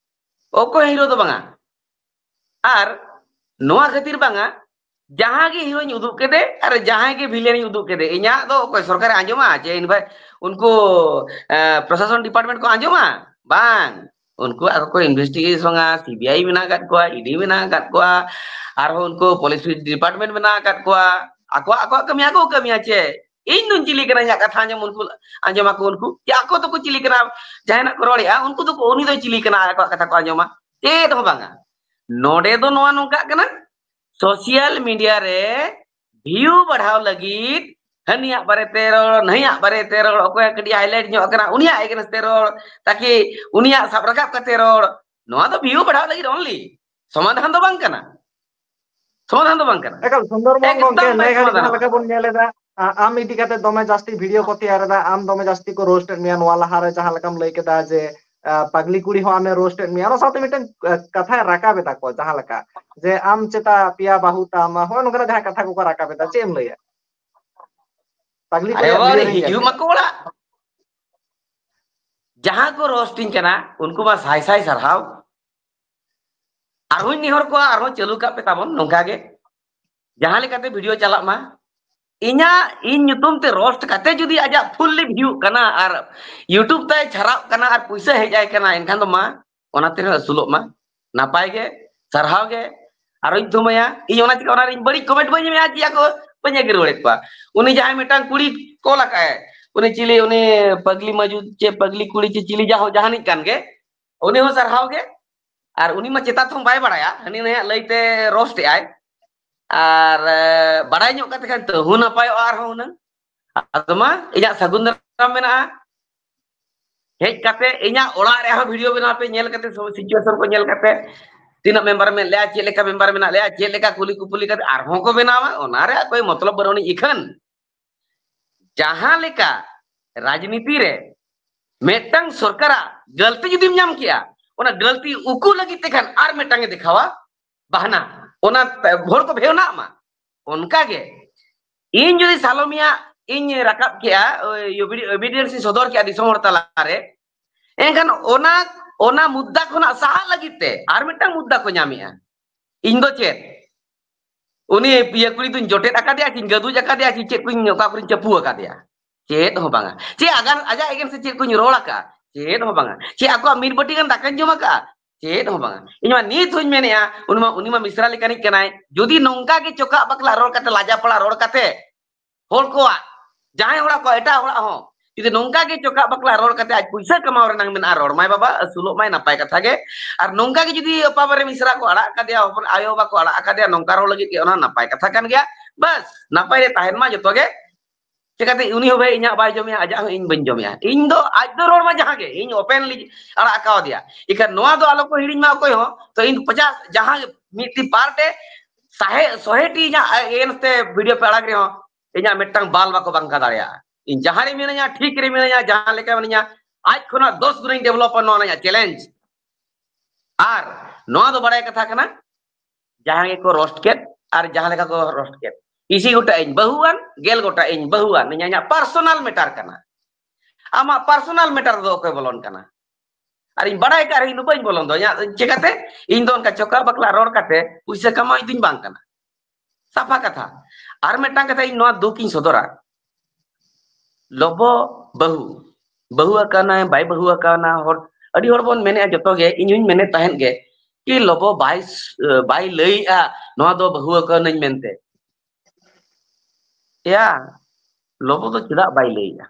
ᱚᱠᱚᱭ ᱦᱤᱨᱳ ᱫᱚ ᱵᱟᱝᱟ᱾ ᱟᱨ ᱱᱚᱣᱟ ᱠᱷᱟᱹᱛᱤᱨ ᱵᱟᱝᱟ, ᱡᱟᱦᱟᱸ ᱜᱮ ᱦᱤᱨᱳᱧ ᱩᱫᱩᱜ ᱠᱮᱫᱮ ᱟᱨ ᱡᱟᱦᱟᱸᱭ ᱜᱮ ᱵᱷᱤᱞᱮᱱᱤᱧ ᱩᱫᱩᱜ ᱠᱮᱫᱮ, ᱤᱧᱟᱹᱜ ᱫᱚ ᱚᱠᱚᱭ ᱥᱚᱨᱠᱟᱨᱮ ᱟᱸᱡᱚᱢᱟ? ᱡᱮ ᱤᱱᱵᱷᱟᱭ-, ᱩᱱᱠᱩ, ᱮ, ᱯᱨᱚᱥᱟᱥᱚᱱ ᱰᱤᱯᱟᱨᱴᱢᱮᱱᱴ ᱠᱚ ᱟᱸᱡᱚᱢᱟ? ᱵᱟᱝ, ᱩᱱᱠᱩ ᱟᱠᱚ ᱠᱚ ᱤᱱᱵᱷᱮᱥᱴᱤᱜᱮᱥᱚᱱᱟ, ᱥᱤᱵᱤᱟᱭ ᱢᱮᱱᱟᱜ ᱟᱠᱟᱫ ᱠᱚᱣᱟ, ᱤᱰᱤ ᱢᱮᱱᱟᱜ ᱟᱠᱟᱫ ᱠᱚᱣᱟ, ᱟᱨᱦᱚᱸ ᱩᱱᱠᱩ ᱯᱩᱞᱤᱥ ᱰᱤᱯᱟᱨᱴᱢᱮᱱᱴ ᱢᱮᱱᱟᱜ ᱟᱠᱟᱫ ᱠᱚᱣᱟ, ᱟᱠᱚᱣᱟᱜ, ᱟᱠᱚᱣᱟᱜ ᱠᱟᱹᱢᱤ ᱟᱠᱚ ᱠᱚ ᱠᱟᱹᱢᱤᱭᱟ᱾ ᱪᱮ ᱤᱧ ᱫᱚᱧ ᱪᱤᱞᱤ ᱠᱟᱱᱟ? ᱤᱧᱟᱹᱜ ᱠᱟᱛᱷᱟ ᱟᱸᱡᱚᱢ ᱩᱱᱠᱩ, ᱟᱸᱡᱚᱢ ᱟᱠᱚ ᱩᱱᱠᱩ, ᱡᱮ ᱟᱠᱚ ᱫᱚᱠᱚ ᱪᱤᱞᱤ ᱠᱟᱱᱟ? ᱡᱟᱦᱟᱱᱟᱜ ᱠᱚ ᱨᱚᱲᱮᱜᱼᱟ, ᱩᱱᱠᱩ ᱫᱚᱠᱚ, ᱩᱱᱤ ᱫᱚᱭ ᱪᱤᱞᱤ ᱠᱟᱱᱟ? ᱟᱠᱚᱣᱟᱜ ᱠᱟᱛᱷᱟ ᱠᱚ ᱟᱸᱡᱚᱢᱟ? ᱪᱮᱫ ᱦᱚᱸ ᱵᱟᱝᱟ᱾ ᱱᱚᱰᱮ ᱫᱚ ᱱᱚᱣᱟ ᱱᱚᱝᱠᱟᱜ ᱠᱟᱱᱟ, ᱥᱳᱥᱤᱭᱟᱞ ᱢᱤᱰᱤᱭᱟ ᱨᱮ ᱵᱷᱤᱭᱩ ᱵᱟᱲᱦᱟᱣ ᱞᱟᱹᱜᱤᱫ ᱦᱟᱹᱱᱤᱭᱟᱜ ᱵᱟᱨᱮᱛᱮ ᱨᱚᱲ, ᱱᱟᱹᱭᱟᱜ ᱵᱟᱨᱮᱛᱮ ᱨᱚᱲ, ᱚᱠᱚᱭᱟᱜ ᱠᱟᱹᱴᱤᱡ highlight ᱧᱚᱜ ᱟᱠᱟᱱᱟ ᱩᱱᱤᱭᱟᱜ against ᱛᱮ ᱨᱚᱲ, ᱛᱟᱠᱤ ᱩᱱᱤᱭᱟᱜ ᱥᱟᱵ ᱨᱟᱠᱟᱵ ᱠᱟᱛᱮ ᱨᱚᱲ, ᱱᱚᱣᱟ ᱫᱚ ᱵᱷᱤᱭᱩ ᱵᱟᱲᱦᱟᱣ ᱞᱟᱹᱜᱤᱫ only᱾ ᱥᱚᱢᱟᱫᱷᱟᱱ ᱫᱚ ᱵᱟᱝ ᱠᱟᱱᱟ᱾ ᱥᱚᱢᱟᱫᱷᱟᱱ ᱫᱚ ᱵᱟᱝ ᱠᱟᱱᱟ᱾ ᱮᱠᱟᱞ ᱥᱩᱱᱫᱚᱨ ᱢᱚᱦᱚᱱ ᱮᱠᱫᱚᱢ ᱜᱚᱝᱠᱮ, ᱵᱟᱭ ᱱᱮ ᱜᱷᱟᱹᱲᱤᱡ ᱡᱟᱦᱟᱸ ᱥᱚᱢᱟᱫᱷᱟᱱᱚᱜᱼᱟ᱾ ᱞᱮᱠᱟ ᱵᱚᱱ ᱧᱮᱞ ᱮᱫᱟ, ᱟ-, ᱟᱢ ᱤᱫᱤ ᱠᱟᱛᱮ ᱫᱚᱢᱮ ᱡᱟᱹᱥᱛᱤ ᱵᱷᱤᱰᱤᱭᱳ ᱠᱚ ᱛᱮᱭᱟᱨ ᱮᱫᱟ, ᱟᱢ ᱫᱚᱢᱮ ᱡᱟᱹᱥᱛᱤ ᱠᱚ ᱨᱳᱥᱴ ᱮᱫ ᱢᱮᱭᱟ᱾ ᱱᱚᱣᱟ ᱞᱟᱦᱟᱨᱮ ᱡᱟᱦᱟᱸ ᱞᱮᱠᱟᱢ ᱞᱟᱹᱭ ᱠᱮᱫᱟ ᱡᱮ, ᱟ, ᱯᱟᱜᱽᱞᱤ ᱠᱩᱲᱤ ᱦᱚᱸ ᱟᱢᱮ ᱨᱳᱥᱴ ᱮᱫ ᱢᱮᱭᱟ, ᱚᱱᱟ ᱥᱟᱶᱛᱮ ᱢᱤᱫᱴᱮᱱ, ᱟ, ᱠᱟᱛᱷᱟᱭ ᱨᱟᱠᱟᱵ ᱮᱫᱟ ᱠᱚ ᱡᱟᱦᱟᱸ ᱞᱮᱠᱟ ᱡᱮ ᱟᱢ ᱪᱮᱛᱟ ᱯᱮᱭᱟ ᱵᱟᱹᱦᱩ ᱛᱟᱢ, ᱦᱚᱸᱜᱼᱚ ᱱᱚᱝᱠᱟᱱᱟᱜ ᱡᱟᱦᱟᱸ ᱠᱟᱛᱷᱟ ᱠᱚᱠᱚ ᱨᱟᱠᱟᱵ ᱮᱫᱟ, ᱪᱮᱫ ᱮᱢ ᱞᱟᱹᱭᱟ? ᱯᱟᱜᱽᱞᱤ ᱟᱨᱮ ᱠᱩᱲᱤᱭᱟᱜ ᱵᱟᱵᱟ, ᱵᱷᱤᱰᱤᱭᱳ ᱚᱸᱰᱮ ᱨᱮᱧ ᱧᱮᱞ ᱦᱤᱡᱩᱜ ᱠᱮᱫᱟ᱾ ᱢᱟᱠᱚ ᱚᱲᱟᱜ᱾ ᱡᱟᱦᱟᱸ ᱠᱚ ᱨᱳᱥᱴᱤᱧ ᱠᱟᱱᱟ, ᱩᱱᱠᱩ ᱢᱟ ᱥᱟᱭ ᱥᱟᱭ ᱥᱟᱨᱦᱟᱣ᱾ ᱟᱨᱦᱚᱸᱧ ᱱᱮᱦᱚᱨ ᱠᱚᱣᱟ, ᱟᱨᱦᱚᱸ ᱪᱟᱹᱞᱩ ᱠᱟᱜ ᱯᱮ ᱛᱟᱵᱚᱱ ᱱᱚᱝᱠᱟ ᱜᱮ, ᱡᱟᱦᱟᱸ ᱞᱮᱠᱟᱛᱮ ᱵᱷᱤᱰᱤᱭᱳ ᱪᱟᱞᱟᱜ ᱢᱟ᱾ ᱤᱧᱟᱹᱜ, ᱤᱧ ᱧᱩᱛᱩᱢ ᱛᱮ ᱨᱳᱥᱴ ᱠᱟᱛᱮ ᱡᱩᱫᱤ ᱟᱡᱟᱜ ᱯᱷᱩᱞᱞᱤ ᱵᱷᱤᱭᱩᱜ ᱠᱟᱱᱟ ᱟᱨ YouTube ᱛᱟᱭ ᱪᱷᱟᱨᱟᱜ ᱠᱟᱱᱟ ᱟᱨ ᱯᱩᱭᱥᱟᱹ ᱦᱮᱡ ᱟᱭ ᱠᱟᱱᱟ, ᱮᱱᱠᱷᱟᱱ ᱫᱚ ᱢᱟ, ᱚᱱᱟ ᱛᱮᱦᱚᱸ ᱟᱹᱥᱩᱞᱚᱜ ᱢᱟ᱾ ᱱᱟᱯᱟᱭ ᱜᱮ, ᱥᱟᱨᱦᱟᱣ ᱜᱮ, ᱟᱨᱚᱧ ᱛᱷᱩᱢᱟᱹᱭᱟ᱾ ᱤᱧ ᱚᱱᱟ ᱪᱤᱠᱟᱹ ᱚᱱᱟ ᱨᱮ ᱤᱧ ᱵᱟᱹᱲᱤᱡ ᱠᱚᱢᱮᱱᱴ ᱵᱟᱹᱧ ᱮᱢᱮᱜᱼᱟ, ᱪᱮᱫ ᱟᱠᱚ ᱵᱟᱹᱧ ᱮᱜᱮᱨ ᱵᱟᱲᱮᱫ ᱠᱚᱣᱟ᱾ ᱩᱱᱤ ᱡᱟᱦᱟᱸᱭ ᱢᱤᱫᱴᱟᱝ ᱠᱩᱲᱤ ᱠᱚᱞ ᱟᱠᱟᱫ ᱟᱭ, ᱩᱱᱤ ᱪᱤᱞᱤ, ᱩᱱᱤ ᱯᱟᱜᱽᱞᱤ ᱢᱟᱡᱩᱫ ᱪᱮ ᱯᱟᱜᱽᱞᱤ ᱠᱩᱲᱤ ᱪᱮ ᱪᱤᱞᱤ ᱡᱟᱦᱳ ᱡᱟᱦᱟᱱᱤᱡ ᱠᱟᱱ ᱜᱮ, ᱩᱱᱤ ᱦᱚᱸ ᱥᱟᱨᱦᱟᱣ ᱜᱮ᱾ ᱟᱨ ᱩᱱᱤ ᱢᱟ ᱪᱮᱛᱟᱛ ᱦᱚᱸ ᱵᱟᱭ ᱵᱟᱲᱟᱭᱟ, ᱦᱟᱹᱱᱤ ᱱᱟᱭᱟᱜ ᱞᱟᱹᱭᱛᱮ ᱨᱳᱥᱴ ᱮᱜᱼᱟᱭ᱾ ᱟᱨ, ᱮ, ᱵᱟᱲᱟᱭ ᱧᱚᱜ ᱠᱟᱛᱮ ᱠᱷᱟᱱ ᱛᱟᱹᱦᱩ ᱱᱟᱯᱟᱭᱚᱜᱼᱟ ᱟᱨᱦᱚᱸ ᱦᱩᱱᱟᱹᱝ᱾ ᱟᱫᱚ ᱢᱟ, ᱤᱧᱟᱹᱜ ᱥᱟᱹᱜᱩᱱ ᱫᱟᱨᱟᱢ ᱢᱮᱱᱟᱜᱼᱟ᱾ ᱦᱮᱡ ᱠᱟᱛᱮ ᱤᱧᱟᱹᱜ ᱚᱲᱟᱜ ᱨᱮᱦᱚᱸ ᱵᱷᱤᱰᱤᱭᱳ ᱵᱮᱱᱟᱣ ᱯᱮ, ᱧᱮᱞ ᱠᱟᱛᱮ, ᱥᱚ-, ᱥᱤᱪᱩᱭᱮᱥᱚᱱ ᱠᱚ ᱧᱮᱞ ᱠᱟᱛᱮ, ᱛᱤᱱᱟᱹᱜ ᱢᱮᱢᱵᱟᱨ ᱢᱮᱱᱟᱜ ᱞᱮᱭᱟ, ᱪᱮᱫ ᱞᱮᱠᱟ ᱢᱮᱢᱵᱟᱨ ᱢᱮᱱᱟᱜ ᱞᱮᱭᱟ, ᱪᱮᱫ ᱞᱮᱠᱟ ᱠᱩᱞᱤ ᱠᱩᱯᱩᱞᱤ ᱠᱟᱛᱮ ᱟᱨᱦᱚᱸ ᱠᱚ ᱵᱮᱱᱟᱣᱟ, ᱚᱱᱟ ᱨᱮ ᱚᱠᱚᱭ ᱢᱚᱛᱞᱚᱵ ᱵᱟᱹᱱᱩᱜ ᱟᱹᱱᱤᱡ᱾ ᱤᱠᱷᱟᱹᱱ ᱡᱟᱦᱟᱸ ᱞᱮᱠᱟ ᱨᱟᱡᱽᱱᱤᱛᱤ ᱨᱮ ᱢᱤᱫᱴᱟᱝ ᱥᱚᱨᱠᱟᱨᱟᱜ ᱜᱟᱹᱞᱛᱤ ᱡᱩᱫᱤᱢ ᱧᱟᱢ ᱠᱮᱜᱼᱟ, ᱚᱱᱟ ᱜᱟᱹᱞᱛᱤ ᱩᱠᱩ ᱞᱟᱹᱜᱤᱫ ᱛᱮ ᱠᱷᱟᱱ ᱟᱨ ᱢᱤᱫᱴᱟᱝ ᱮ ᱫᱮᱠᱷᱟᱣᱟ ᱵᱟᱦᱱᱟ, ᱚᱱᱟ ᱦᱚᱲ ᱠᱚ ᱵᱷᱮᱣᱱᱟᱜ ᱢᱟ᱾ ᱚᱱᱠᱟ ᱜᱮ ᱤᱧ ᱡᱩᱫᱤ ᱥᱟᱞᱚᱢᱤᱭᱟ ᱤᱧ ᱨᱟᱠᱟᱵ ᱠᱮᱜᱼᱟ, ᱳᱭ ᱮᱵᱤᱰᱮᱱᱥ ᱤᱧ ᱥᱚᱫᱚᱨ ᱠᱮᱜᱼᱟ ᱫᱤᱥᱚᱢ ᱦᱚᱲ ᱛᱟᱞᱟᱨᱮ, ᱮᱱᱠᱷᱟᱱ ᱚᱱᱟ, ᱚᱱᱟ ᱢᱩᱫᱽᱫᱟ ᱠᱷᱚᱱᱟᱜ ᱥᱟᱦᱟᱜ ᱞᱟᱹᱜᱤᱫ ᱛᱮ ᱟᱨ ᱢᱤᱫᱴᱟᱝ ᱢᱩᱫᱽᱫᱟ ᱠᱚ ᱧᱟᱢᱮᱜᱼᱟ᱾ ᱤᱧ ᱫᱚ ᱪᱮᱫ? ᱩᱱᱤ ᱤᱭᱟᱹ ᱠᱩᱲᱤ ᱫᱩᱧ ᱡᱚᱴᱮᱫ ᱟᱠᱟᱫᱮᱭᱟ, ᱠᱤᱧ ᱜᱟᱹᱫᱩᱡ ᱟᱠᱟᱫᱮᱭᱟ, ᱠᱤ ᱪᱮᱫ ᱠᱚᱧ, ᱚᱠᱟ ᱠᱚᱨᱮᱧ ᱪᱟᱯᱩ ᱟᱠᱟᱫᱮᱭᱟ? ᱪᱮᱫ ᱦᱚᱸ ᱵᱟᱝᱟ᱾ ᱪᱮᱫ ᱟᱜᱟᱨ ᱟᱡᱟᱜ against ᱨᱮ ᱪᱮᱫ ᱠᱚᱧ ᱨᱚᱲ ᱟᱠᱟᱫᱼᱟ? ᱪᱮᱫ ᱦᱚᱸ ᱵᱟᱝᱟ᱾ ᱪᱮᱫ ᱟᱠᱚᱣᱟᱜ ᱢᱤᱫ ᱵᱟᱹᱴᱤ ᱜᱟᱱ ᱫᱟᱠᱟᱧ ᱡᱚᱢ ᱟᱠᱟᱫᱼᱟ? ᱪᱮᱫ ᱦᱚᱸ ᱵᱟᱝᱟ᱾ ᱤᱧ ᱢᱟ ᱱᱤᱛ ᱦᱚᱸᱧ ᱢᱮᱱᱮᱜᱼᱟ, ᱩᱱᱤ ᱢᱟ, ᱩᱱᱤ ᱢᱟ ᱢᱤᱥᱨᱟ ᱞᱮᱠᱟᱱᱤᱡ ᱠᱟᱱᱟᱭ᱾ ᱡᱩᱫᱤ ᱱᱚᱝᱠᱟ ᱜᱮ ᱪᱚᱠᱟᱜ ᱵᱟᱠᱞᱟ ᱨᱚᱲ ᱠᱟᱛᱮ, ᱞᱟᱡᱟ ᱯᱟᱲᱟ ᱨᱚᱲ ᱠᱟᱛᱮ, ᱦᱚᱲ ᱠᱚᱣᱟᱜ, ᱡᱟᱦᱟᱸᱭ ᱦᱚᱲᱟᱜ ᱠᱚ, ᱮᱴᱟᱜ ᱦᱚᱲᱟᱜ ᱦᱚᱸ, ᱡᱩᱫᱤ ᱱᱚᱝᱠᱟ ᱜᱮ ᱪᱚᱠᱟᱜ ᱵᱟᱠᱞᱟ ᱨᱚᱲ ᱠᱟᱛᱮ ᱟᱡ ᱯᱩᱭᱥᱟᱹ ᱠᱟᱢᱟᱣ ᱨᱮᱱᱟᱝ ᱢᱮᱱᱟᱜᱼᱟ, ᱨᱚᱲ ᱢᱟᱭ ᱵᱟᱵᱟ, ᱟᱹᱥᱩᱞᱚᱜ ᱢᱟᱭ, ᱱᱟᱯᱟᱭ ᱠᱟᱛᱷᱟ ᱜᱮ᱾ ᱟᱨ ᱱᱚᱝᱠᱟ ᱜᱮ ᱡᱩᱫᱤ ᱚᱯᱟ ᱵᱟᱨᱮ ᱢᱤᱥᱨᱟ ᱠᱚ ᱟᱲᱟᱜ ᱠᱟᱫᱮᱭᱟ, ᱦᱚᱯᱚᱱ ᱟᱭᱳ ᱵᱟᱵᱟ ᱠᱚ ᱟᱲᱟᱜ ᱟᱠᱟᱫᱮᱭᱟ, ᱱᱚᱝᱠᱟ ᱨᱚᱲ ᱞᱟᱹᱜᱤᱫ ᱜᱮ, ᱚᱱᱟ ᱱᱟᱯᱟᱭ ᱠᱟᱛᱷᱟ ᱠᱟᱱ ᱜᱮᱭᱟ᱾ ᱵᱟᱥ, ᱱᱟᱯᱟᱭ ᱨᱮ ᱛᱟᱦᱮᱱ ᱢᱟ ᱡᱚᱛᱚ ᱜᱮ᱾ ᱪᱮᱠᱟᱛᱮ ᱩᱱᱤ ᱦᱚᱸ ᱵᱷᱟᱭ ᱤᱧᱟᱹᱜ ᱵᱟᱭ ᱡᱚᱢᱮᱜᱼᱟ, ᱟᱡᱟᱜ ᱦᱚᱸ ᱤᱧ ᱵᱟᱹᱧ ᱡᱚᱢᱮᱜᱼᱟ? ᱤᱧ ᱫᱚ ᱟᱡ ᱫᱚ ᱨᱚᱲ ᱢᱟ ᱡᱟᱦᱟᱸ ᱜᱮ, ᱤᱧ openly ᱟᱲᱟᱜ ᱟᱠᱟᱣᱟᱫᱮᱭᱟ᱾ ᱤᱠᱷᱟᱹᱱ ᱱᱚᱣᱟ ᱫᱚ ᱟᱞᱚ ᱠᱚ ᱦᱤᱲᱤᱧ ᱢᱟ ᱚᱠᱚᱭ ᱦᱚᱸ᱾ ᱛᱚ ᱤᱧ ᱯᱚᱪᱟᱥ ᱡᱟᱦᱟᱸ ᱜᱮ ᱢᱤᱫᱴᱤᱡ part ᱮ ᱥᱟᱦᱮ ᱥᱚᱦᱮᱴᱤ ᱤᱧᱟᱹᱜ against ᱛᱮ video ᱯᱮ ᱟᱲᱟᱜ ᱨᱮᱦᱚᱸ, ᱤᱧᱟᱹᱜ ᱢᱤᱫᱴᱟᱝ ᱵᱟᱞ ᱵᱟᱠᱚ ᱵᱟᱝᱠᱟ ᱫᱟᱲᱮᱭᱟᱜᱼᱟ᱾ ᱤᱧ ᱡᱟᱦᱟᱸ ᱨᱮ ᱢᱤᱱᱟᱹᱧᱟ, ᱴᱷᱤᱠ ᱨᱮ ᱢᱤᱱᱟᱹᱧᱟ, ᱡᱟᱦᱟᱸ ᱞᱮᱠᱟ ᱢᱤᱱᱟᱹᱧᱟ, ᱟᱡ ᱠᱷᱚᱱᱟᱜ ᱫᱚᱥ ᱜᱩᱱᱤᱧ develop ᱱᱚᱣᱟ ᱤᱧᱟᱹᱜ challenge᱾ ᱟᱨ ᱱᱚᱣᱟ ᱫᱚ ᱵᱟᱲᱟᱭ ᱠᱟᱛᱷᱟ ᱠᱟᱱᱟ, ᱡᱟᱦᱟᱸ ᱜᱮᱠᱚ roast ᱠᱮᱫ ᱟᱨ ᱡᱟᱦᱟᱸ ᱞᱮᱠᱟ ᱠᱚ roast ᱠᱮᱫ, ᱤᱥᱤ ᱜᱚᱴᱟ ᱤᱧ ᱵᱟᱹᱦᱩᱣᱟᱱ, ᱜᱮᱞ ᱜᱚᱴᱟ ᱤᱧ ᱵᱟᱹᱦᱩᱣᱟᱱ, ᱤᱧᱟᱹᱜ personal matter ᱠᱟᱱᱟ᱾ ᱟᱢᱟᱜ personal matter ᱨᱮᱫᱚ ᱚᱠᱚᱭ ᱵᱚᱞᱚᱱ ᱠᱟᱱᱟ? ᱟᱨ ᱤᱧ ᱵᱟᱲᱟᱭ ᱠᱟᱜ ᱨᱮ ᱤᱧ ᱫᱚ ᱵᱟᱹᱧ ᱵᱚᱞᱚᱱ ᱫᱚ᱾ ᱤᱧᱟᱹᱜ ᱪᱤᱠᱟᱹᱛᱮ? ᱤᱧ ᱫᱚ ᱚᱱᱠᱟ ᱪᱚᱠᱟ ᱵᱟᱠᱞᱟ ᱨᱚᱲ ᱠᱟᱛᱮ ᱯᱩᱭᱥᱟᱹ ᱠᱟᱢᱟᱣ ᱤᱧ ᱫᱩᱧ ᱵᱟᱝ ᱠᱟᱱᱟ᱾ ᱥᱟᱯᱷᱟ ᱠᱟᱛᱷᱟ᱾ ᱟᱨ ᱢᱤᱫᱴᱟᱝ ᱠᱟᱛᱷᱟ, ᱤᱧ ᱱᱚᱣᱟ ᱫᱩᱠ ᱤᱧ ᱥᱚᱫᱚᱨᱟ, ᱞᱚᱵᱚ ᱵᱟᱹᱦᱩ, ᱵᱟᱹᱦᱩ ᱟᱠᱟᱱᱟᱭ, ᱵᱟᱭ ᱵᱟᱹᱦᱩ ᱟᱠᱟᱱᱟ, ᱦᱚᱲ, ᱟᱹᱰᱤ ᱦᱚᱲ ᱵᱚᱱ ᱢᱮᱱᱮᱫᱼᱟ ᱡᱚᱛᱚ ᱜᱮ, ᱤᱧ ᱦᱚᱧ ᱢᱮᱱᱮᱫ ᱛᱟᱦᱮᱸᱫ ᱜᱮ, ᱠᱤ ᱞᱚᱵᱚ ᱵᱟᱭ ᱥ-, ᱵᱟᱭ ᱞᱟᱹᱭᱮᱜᱼᱟ ᱱᱚᱣᱟ ᱫᱚ ᱵᱟᱹᱦᱩ ᱟᱠᱟᱱᱟᱹᱧ ᱢᱮᱱᱛᱮ᱾ ᱮᱭᱟ, ᱞᱚᱵᱚ ᱫᱚ ᱪᱮᱫᱟᱜ ᱵᱟᱭ ᱞᱟᱹᱭᱮᱜᱼᱟ?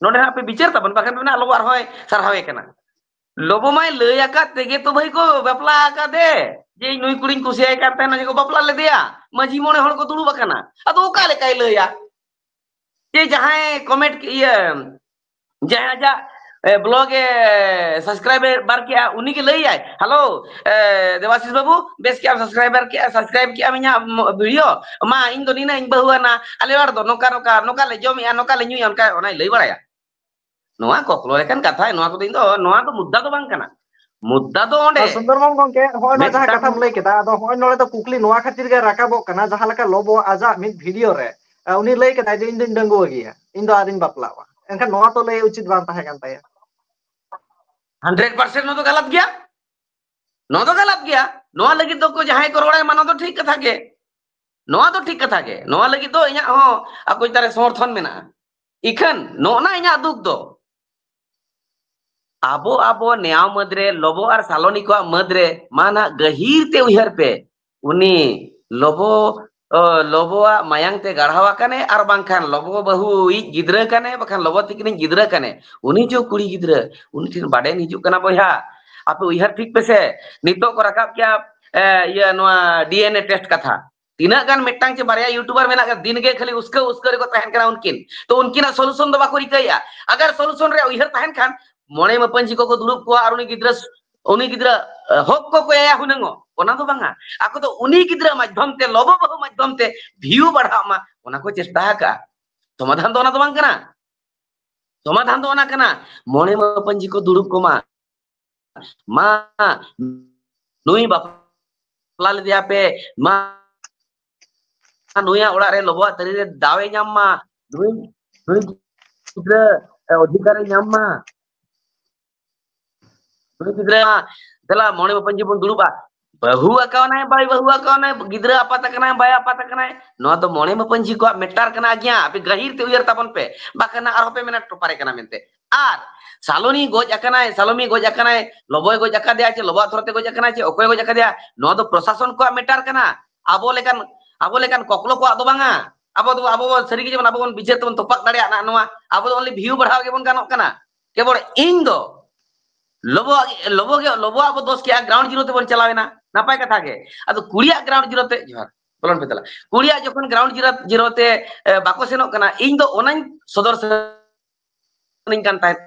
ᱱᱚᱰᱮ ᱦᱟᱸᱜ ᱯᱮ ᱵᱤᱪᱟᱹᱨ ᱛᱟᱵᱚᱱ, ᱵᱟᱠᱷᱟᱱ ᱯᱮ ᱢᱮᱱᱟ ᱞᱚᱵᱚ ᱟᱨᱦᱚᱸᱭ ᱥᱟᱨᱦᱟᱣᱮ ᱠᱟᱱᱟ᱾ ᱞᱚᱵᱚ ᱢᱟᱭ ᱞᱟᱹᱭ ᱟᱠᱟᱫ ᱛᱮᱜᱮ ᱛᱚ ᱵᱷᱟᱹᱭ ᱠᱚ ᱵᱟᱯᱞᱟ ᱟᱠᱟᱫᱮ, ᱡᱮ ᱤᱧ ᱱᱩᱭ ᱠᱩᱲᱤᱧ ᱠᱩᱥᱤᱭᱟᱭ ᱠᱟᱱ ᱛᱟᱦᱮᱱᱟ, ᱡᱮ ᱠᱚ ᱵᱟᱯᱞᱟ ᱞᱮᱫᱮᱭᱟ, ᱢᱟᱹᱡᱷᱤ ᱢᱚᱬᱮ ᱦᱚᱲ ᱠᱚ ᱫᱩᱲᱩᱵ ᱟᱠᱟᱱᱟ᱾ ᱟᱫᱚ ᱚᱠᱟ ᱞᱮᱠᱟᱭ ᱞᱟᱹᱭᱟ? ᱡᱮ ᱡᱟᱦᱟᱸᱭ comment ᱤᱭᱟᱹ, ᱡᱟᱦᱟᱸᱭ ᱟᱡᱟᱜ, ᱮ, blog ᱮ subscriber ᱠᱮᱜᱼᱟ, ᱩᱱᱤ ᱜᱮ ᱞᱟᱹᱭᱟᱭ, "Hello, ᱮ, ᱫᱮᱵᱟᱥᱤᱥ ᱵᱟᱹᱵᱩ, ᱵᱮᱥ ᱠᱮᱜᱼᱟᱢ, subscriber ᱠᱮᱜᱼᱟ, subscribe ᱠᱮᱜᱼᱟᱢ ᱤᱧᱟᱹᱜ ᱢᱚ-, video? ᱢᱟ, ᱤᱧ ᱫᱚ ᱱᱤᱱᱟᱹᱜ ᱤᱧ ᱵᱟᱹᱦᱩᱣᱟᱱᱟ, ᱟᱞᱮ ᱚᱲᱟᱜ ᱨᱮᱫᱚ ᱱᱚᱝᱠᱟ, ᱱᱚᱝᱠᱟ, ᱱᱚᱝᱠᱟ ᱞᱮ ᱡᱚᱢᱮᱜᱼᱟ, ᱱᱚᱝᱠᱟ ᱞᱮ ᱧᱩᱭᱟ", ᱚᱱᱠᱟ ᱚᱱᱟᱭ ᱞᱟᱹᱭ ᱵᱟᱲᱟᱭᱟ᱾ ᱱᱚᱣᱟ ᱠᱚᱠᱞᱚ ᱞᱮᱠᱟᱱ ᱠᱟᱛᱷᱟ, ᱱᱚᱣᱟ ᱠᱚᱫᱚ ᱤᱧ ᱫᱚ, ᱱᱚᱣᱟ ᱫᱚ ᱢᱩᱫᱽᱫᱟ ᱫᱚ ᱵᱟᱝ ᱠᱟᱱᱟ᱾ ᱢᱩᱫᱽᱫᱟ ᱫᱚ ᱚᱸᱰᱮ ᱟᱨ ᱥᱩᱱᱫᱚᱨ ᱢᱳᱦᱚᱱ ᱜᱚᱝᱠᱮ, ᱦᱚᱸᱜᱼᱚᱭ ᱱᱚᱣᱟ ᱡᱟᱦᱟᱸ ᱢᱤᱫᱴᱟᱝ ᱠᱟᱛᱷᱟᱢ ᱞᱟᱹᱭ ᱠᱮᱫᱟ, ᱟᱫᱚ ᱦᱚᱸᱜᱼᱚᱭ ᱱᱚᱰᱮ ᱫᱚ ᱠᱩᱠᱞᱤ ᱱᱚᱣᱟ ᱠᱷᱟᱹᱛᱤᱨ ᱜᱮ ᱨᱟᱠᱟᱵᱚᱜ ᱠᱟᱱᱟ, ᱡᱟᱦᱟᱸ ᱞᱮᱠᱟ ᱞᱚᱵᱚ ᱟᱡᱟᱜ ᱢᱤᱫ video ᱨᱮ, ᱮ, ᱩᱱᱤ ᱞᱟᱹᱭ ᱠᱮᱫᱟᱭ ᱡᱮ, "ᱤᱧ ᱫᱚᱧ ᱰᱟᱺᱜᱩᱣᱟᱹ ᱜᱮᱭᱟ, ᱤᱧ ᱫᱚ ᱟᱹᱣᱨᱤᱧ ᱵᱟᱯᱞᱟᱜᱼᱟ", ᱮᱱᱠᱷᱟᱱ ᱱᱚᱣᱟ ᱛᱚ ᱞᱟᱹᱭ ᱩᱪᱤᱛ ᱵᱟᱝ ᱛᱟᱦᱮᱸ ᱠᱟᱱ ᱛᱟᱭᱟ᱾ Hundred percent ᱱᱚᱣᱟ ᱫᱚ ᱜᱟᱞᱟᱛ ᱜᱮᱭᱟ, ᱱᱚᱣᱟ ᱫᱚ ᱜᱟᱞᱟᱛ ᱜᱮᱭᱟ᱾ ᱱᱚᱣᱟ ᱞᱟᱹᱜᱤᱫ ᱫᱚ ᱠᱚ ᱡᱟᱦᱟᱸᱭ ᱠᱚ ᱨᱚᱲᱟ, ᱢᱟ, ᱱᱚᱣᱟ ᱫᱚ ᱴᱷᱤᱠ ᱠᱟᱛᱷᱟ ᱜᱮ, ᱱᱚᱣᱟ ᱫᱚ ᱴᱷᱤᱠ ᱠᱟᱛᱷᱟ ᱜᱮ, ᱱᱚᱣᱟ ᱞᱟᱹᱜᱤᱫ ᱫᱚ ᱤᱧᱟᱹᱜ ᱦᱚᱸ ᱟᱠᱚ ᱪᱮᱛᱟᱱ ᱨᱮ ᱥᱚᱢᱚᱨᱛᱷᱚᱱ ᱢᱮᱱᱟᱜᱼᱟ᱾ ᱤᱠᱷᱟᱹᱱ ᱱᱚᱜᱼᱚ ᱱᱟ ᱤᱧᱟᱹᱜ ᱫᱩᱠ ᱫᱚ, ᱟᱵᱚ, ᱟᱵᱚ ᱱᱮᱭᱟᱣ ᱢᱟᱹᱫᱽ ᱨᱮ, ᱞᱚᱵᱚ ᱟᱨ ᱥᱟᱞᱚᱱᱤ ᱠᱚᱣᱟᱜ ᱢᱟᱹᱫᱽ ᱨᱮ, ᱢᱟ ᱱᱟᱜ ᱜᱟᱹᱦᱤᱨ ᱛᱮ ᱩᱭᱦᱟᱹᱨ ᱯᱮ, ᱩᱱᱤ ᱞᱚᱵᱚ, ᱚ, ᱞᱚᱵᱚᱣᱟᱜ ᱢᱟᱭᱟᱝ ᱛᱮ ᱜᱟᱲᱦᱟᱣ ᱟᱠᱟᱱᱮ, ᱟᱨ ᱵᱟᱝᱠᱷᱟᱱ ᱞᱚᱵᱚ ᱵᱟᱹᱦᱩᱭᱤᱡ ᱜᱤᱫᱽᱨᱟᱹ ᱠᱟᱱᱮ, ᱵᱟᱠᱷᱟᱱ ᱞᱚᱵᱚ ᱛᱤᱠᱤᱱᱤᱡ ᱜᱤᱫᱽᱨᱟᱹ ᱠᱟᱱᱮ, ᱩᱱᱤ ᱡᱚ ᱠᱩᱲᱤ ᱜᱤᱫᱽᱨᱟᱹ, ᱩᱱᱤ ᱴᱷᱮᱱ burden ᱦᱤᱡᱩᱜ ᱠᱟᱱᱟ ᱵᱚᱭᱦᱟ᱾ ᱟᱯᱮ ᱩᱭᱦᱟᱹᱨ ᱴᱷᱤᱠ ᱯᱮᱥᱮ, ᱱᱤᱛᱚᱜ ᱠᱚ ᱨᱟᱠᱟᱵ ᱠᱮᱜᱼᱟ, ᱮ, ᱤᱭᱟᱹ, ᱱᱚᱣᱟ D N A test ᱠᱟᱛᱷᱟ᱾ ᱛᱤᱱᱟᱹᱜ ᱜᱟᱱ ᱢᱤᱫᱴᱟᱝ ᱪᱮ ᱵᱟᱨᱭᱟ YouTuber ᱢᱮᱱᱟᱜ ᱠᱚᱣᱟ, ᱫᱤᱱ ᱜᱮ ᱠᱷᱟᱹᱞᱤ ᱩᱥᱠᱟᱹᱣ ᱩᱥᱠᱟᱹᱣ ᱨᱮᱠᱚ ᱛᱟᱦᱮᱱ ᱠᱟᱱᱟ ᱩᱱᱠᱤᱱ᱾ ᱛᱚ ᱩᱱᱠᱤᱱᱟᱜ solution ᱫᱚ ᱵᱟᱠᱚ ᱨᱤᱠᱟᱹᱭᱮᱫᱼᱟ᱾ ᱟᱜᱟᱨ solution ᱨᱮᱭᱟᱜ ᱩᱭᱦᱟᱹᱨ ᱛᱟᱦᱮᱱ ᱠᱷᱟᱱ, ᱢᱚᱬᱮ ᱢᱟᱹᱯᱟᱹᱧᱪᱷᱤ ᱠᱚᱠᱚ ᱫᱩᱲᱩᱵ ᱠᱚᱣᱟ ᱟᱨ ᱩᱱᱤ ᱜᱤᱫᱽᱨᱟᱹ, ᱩᱱᱤ ᱜᱤᱫᱽᱨᱟᱹ, ᱮ, ᱦᱚᱠ ᱠᱚ ᱠᱚᱭᱟᱭᱟ ᱦᱩᱱᱟᱹᱝᱚᱜ, ᱚᱱᱟ ᱫᱚ ᱵᱟᱝᱟ᱾ ᱟᱠᱚ ᱫᱚ ᱩᱱᱤ ᱜᱤᱫᱽᱨᱟᱹ ᱢᱟᱫᱽᱫᱷᱚᱢ ᱛᱮ, ᱞᱚᱵᱚ ᱵᱟᱹᱦᱩ ᱢᱟᱫᱽᱫᱷᱚᱢ ᱛᱮ view ᱵᱟᱲᱦᱟᱜ ᱢᱟ, ᱚᱱᱟ ᱠᱚ ᱪᱮᱥᱴᱟ ᱟᱠᱟᱜᱼᱟ᱾ ᱥᱚᱢᱟᱫᱷᱟᱱ ᱫᱚ ᱚᱱᱟ ᱫᱚ ᱵᱟᱝ ᱠᱟᱱᱟ᱾ ᱥᱚᱢᱟᱫᱷᱟᱱ ᱫᱚ ᱚᱱᱟ ᱠᱟᱱᱟ, ᱢᱚᱬᱮ ᱢᱟᱹᱯᱟᱹᱧᱪᱷᱤ ᱠᱚ ᱫᱩᱲᱩᱵ ᱠᱚᱢᱟ, ᱢᱟ ᱱᱩᱭ ᱵᱟᱯᱞᱟ ᱞᱮᱫᱮᱭᱟ ᱯᱮ, ᱢᱟ ᱱᱩᱭᱟᱜ ᱚᱲᱟᱜ ᱨᱮ ᱞᱚᱵᱚᱣᱟᱜ ᱛᱟᱹᱨᱤ ᱨᱮ ᱫᱟᱣ ᱮ ᱧᱟᱢ ᱢᱟ, ᱱᱩᱭ, ᱱᱩᱭ ᱜᱤᱫᱽᱨᱟᱹ, ᱮ, ᱚᱫᱷᱤᱠᱟᱨ ᱮ ᱧᱟᱢ ᱢᱟ, ᱱᱩᱭ ᱜᱤᱫᱽᱨᱟᱹ, ᱫᱮᱞᱟ ᱢᱚᱬᱮ ᱢᱟᱹᱯᱟᱹᱧᱪᱷᱤ ᱵᱚᱱ ᱫᱩᱲᱩᱵᱼᱟ, ᱵᱟᱹᱦᱩ ᱟᱠᱟᱣᱱᱟᱭ, ᱵᱟᱭ ᱵᱟᱹᱦᱩ ᱟᱠᱟᱣᱱᱟᱭ, ᱜᱤᱫᱽᱨᱟᱹ ᱟᱯᱟᱛ ᱟᱠᱟᱱᱟᱭ, ᱵᱟᱭ ᱟᱯᱟᱛ ᱟᱠᱟᱱᱟᱭ, ᱱᱚᱣᱟ ᱫᱚ ᱢᱚᱬᱮ ᱢᱟᱹᱯᱟᱹᱧᱪᱷᱤ ᱠᱚᱣᱟᱜ matter ᱠᱟᱱᱟ᱾ ᱟᱜᱤᱭᱟ, ᱟᱯᱮ ᱜᱟᱹᱦᱤᱨ ᱛᱮ ᱩᱭᱦᱟᱹᱨ ᱛᱟᱵᱚᱱ ᱯᱮ, ᱵᱟᱠᱷᱟᱱ ᱟᱨᱦᱚᱸ ᱯᱮ ᱢᱮᱱᱟ ᱴᱚᱯᱟᱨᱮ ᱠᱟᱱᱟ ᱢᱮᱱᱛᱮ᱾ ᱟᱨ ᱥᱟᱞᱚᱱᱤ ᱜᱚᱡ ᱟᱠᱟᱱᱟᱭ, ᱥᱟᱞᱚᱢᱤ ᱜᱚᱡ ᱟᱠᱟᱱᱟᱭ, ᱞᱚᱵᱚᱭ ᱜᱚᱡ ᱟᱠᱟᱫᱮᱭᱟ ᱪᱮ ᱞᱚᱵᱚᱣᱟᱜ ᱛᱷᱚᱨᱚ ᱛᱮ ᱜᱚᱡ ᱟᱠᱟᱱᱟᱭ ᱪᱮ ᱚᱠᱚᱭ ᱜᱚᱡ ᱟᱠᱟᱫᱮᱭᱟ, ᱱᱚᱣᱟ ᱫᱚ ᱯᱨᱚᱥᱟᱥᱚᱱ ᱠᱚᱣᱟᱜ matter ᱠᱟᱱᱟ᱾ ᱟᱵᱚ ᱞᱮᱠᱟᱱ, ᱟᱵᱚ ᱞᱮᱠᱟᱱ ᱠᱚᱠᱞᱚ ᱠᱚᱣᱟᱜ ᱫᱚ ᱵᱟᱝᱟ᱾ ᱟᱵᱚ ᱫᱚ, ᱟᱵᱚ ᱥᱟᱹᱨᱤ ᱜᱮ ᱡᱮᱢᱚᱱ ᱟᱵᱚ ᱵᱚᱱ ᱵᱤᱪᱟᱹᱨ ᱛᱮᱵᱚᱱ ᱛᱚᱯᱟᱜ ᱫᱟᱲᱮᱭᱟᱜᱼᱟ ᱱᱚᱣᱟ, ᱟᱵᱚ ᱫᱚ only view ᱵᱟᱲᱦᱟᱣ ᱜᱮᱵᱚᱱ ᱜᱟᱱᱚᱜ ᱠᱟᱱᱟ᱾ ᱠᱮᱵᱚᱞ ᱤᱧ ᱫᱚ ᱞᱚᱵᱚᱣᱟᱜ, ᱞᱚᱵᱚ ᱜᱮ, ᱞᱚᱵᱚᱣᱟᱜ ᱵᱚ ᱫᱳᱥ ᱠᱮᱜᱼᱟ, ground zero ᱛᱮᱵᱚᱱ ᱪᱟᱞᱟᱣ ᱮᱱᱟ, ᱱᱟᱯᱟᱭ ᱠᱟᱛᱷᱟ ᱜᱮ᱾ ᱟᱫᱚ ᱠᱩᱲᱤᱭᱟᱜ ground zero ᱛᱮ, ᱡᱚᱦᱟᱨ, ᱵᱚᱞᱚᱱ ᱯᱮ ᱛᱟᱞᱟ᱾ ᱠᱩᱲᱤᱭᱟᱜ ᱡᱚᱠᱷᱚᱱ ground zero, zero ᱛᱮ, ᱮ, ᱵᱟᱠᱚ ᱥᱮᱱᱚᱜ ᱠᱟᱱᱟ, ᱤᱧ ᱫᱚ ᱚᱱᱟᱧ ᱥᱚᱫᱚᱨ ᱥᱟᱱᱟᱧ ᱠᱟᱱ ᱛᱟᱦᱮᱸᱫ,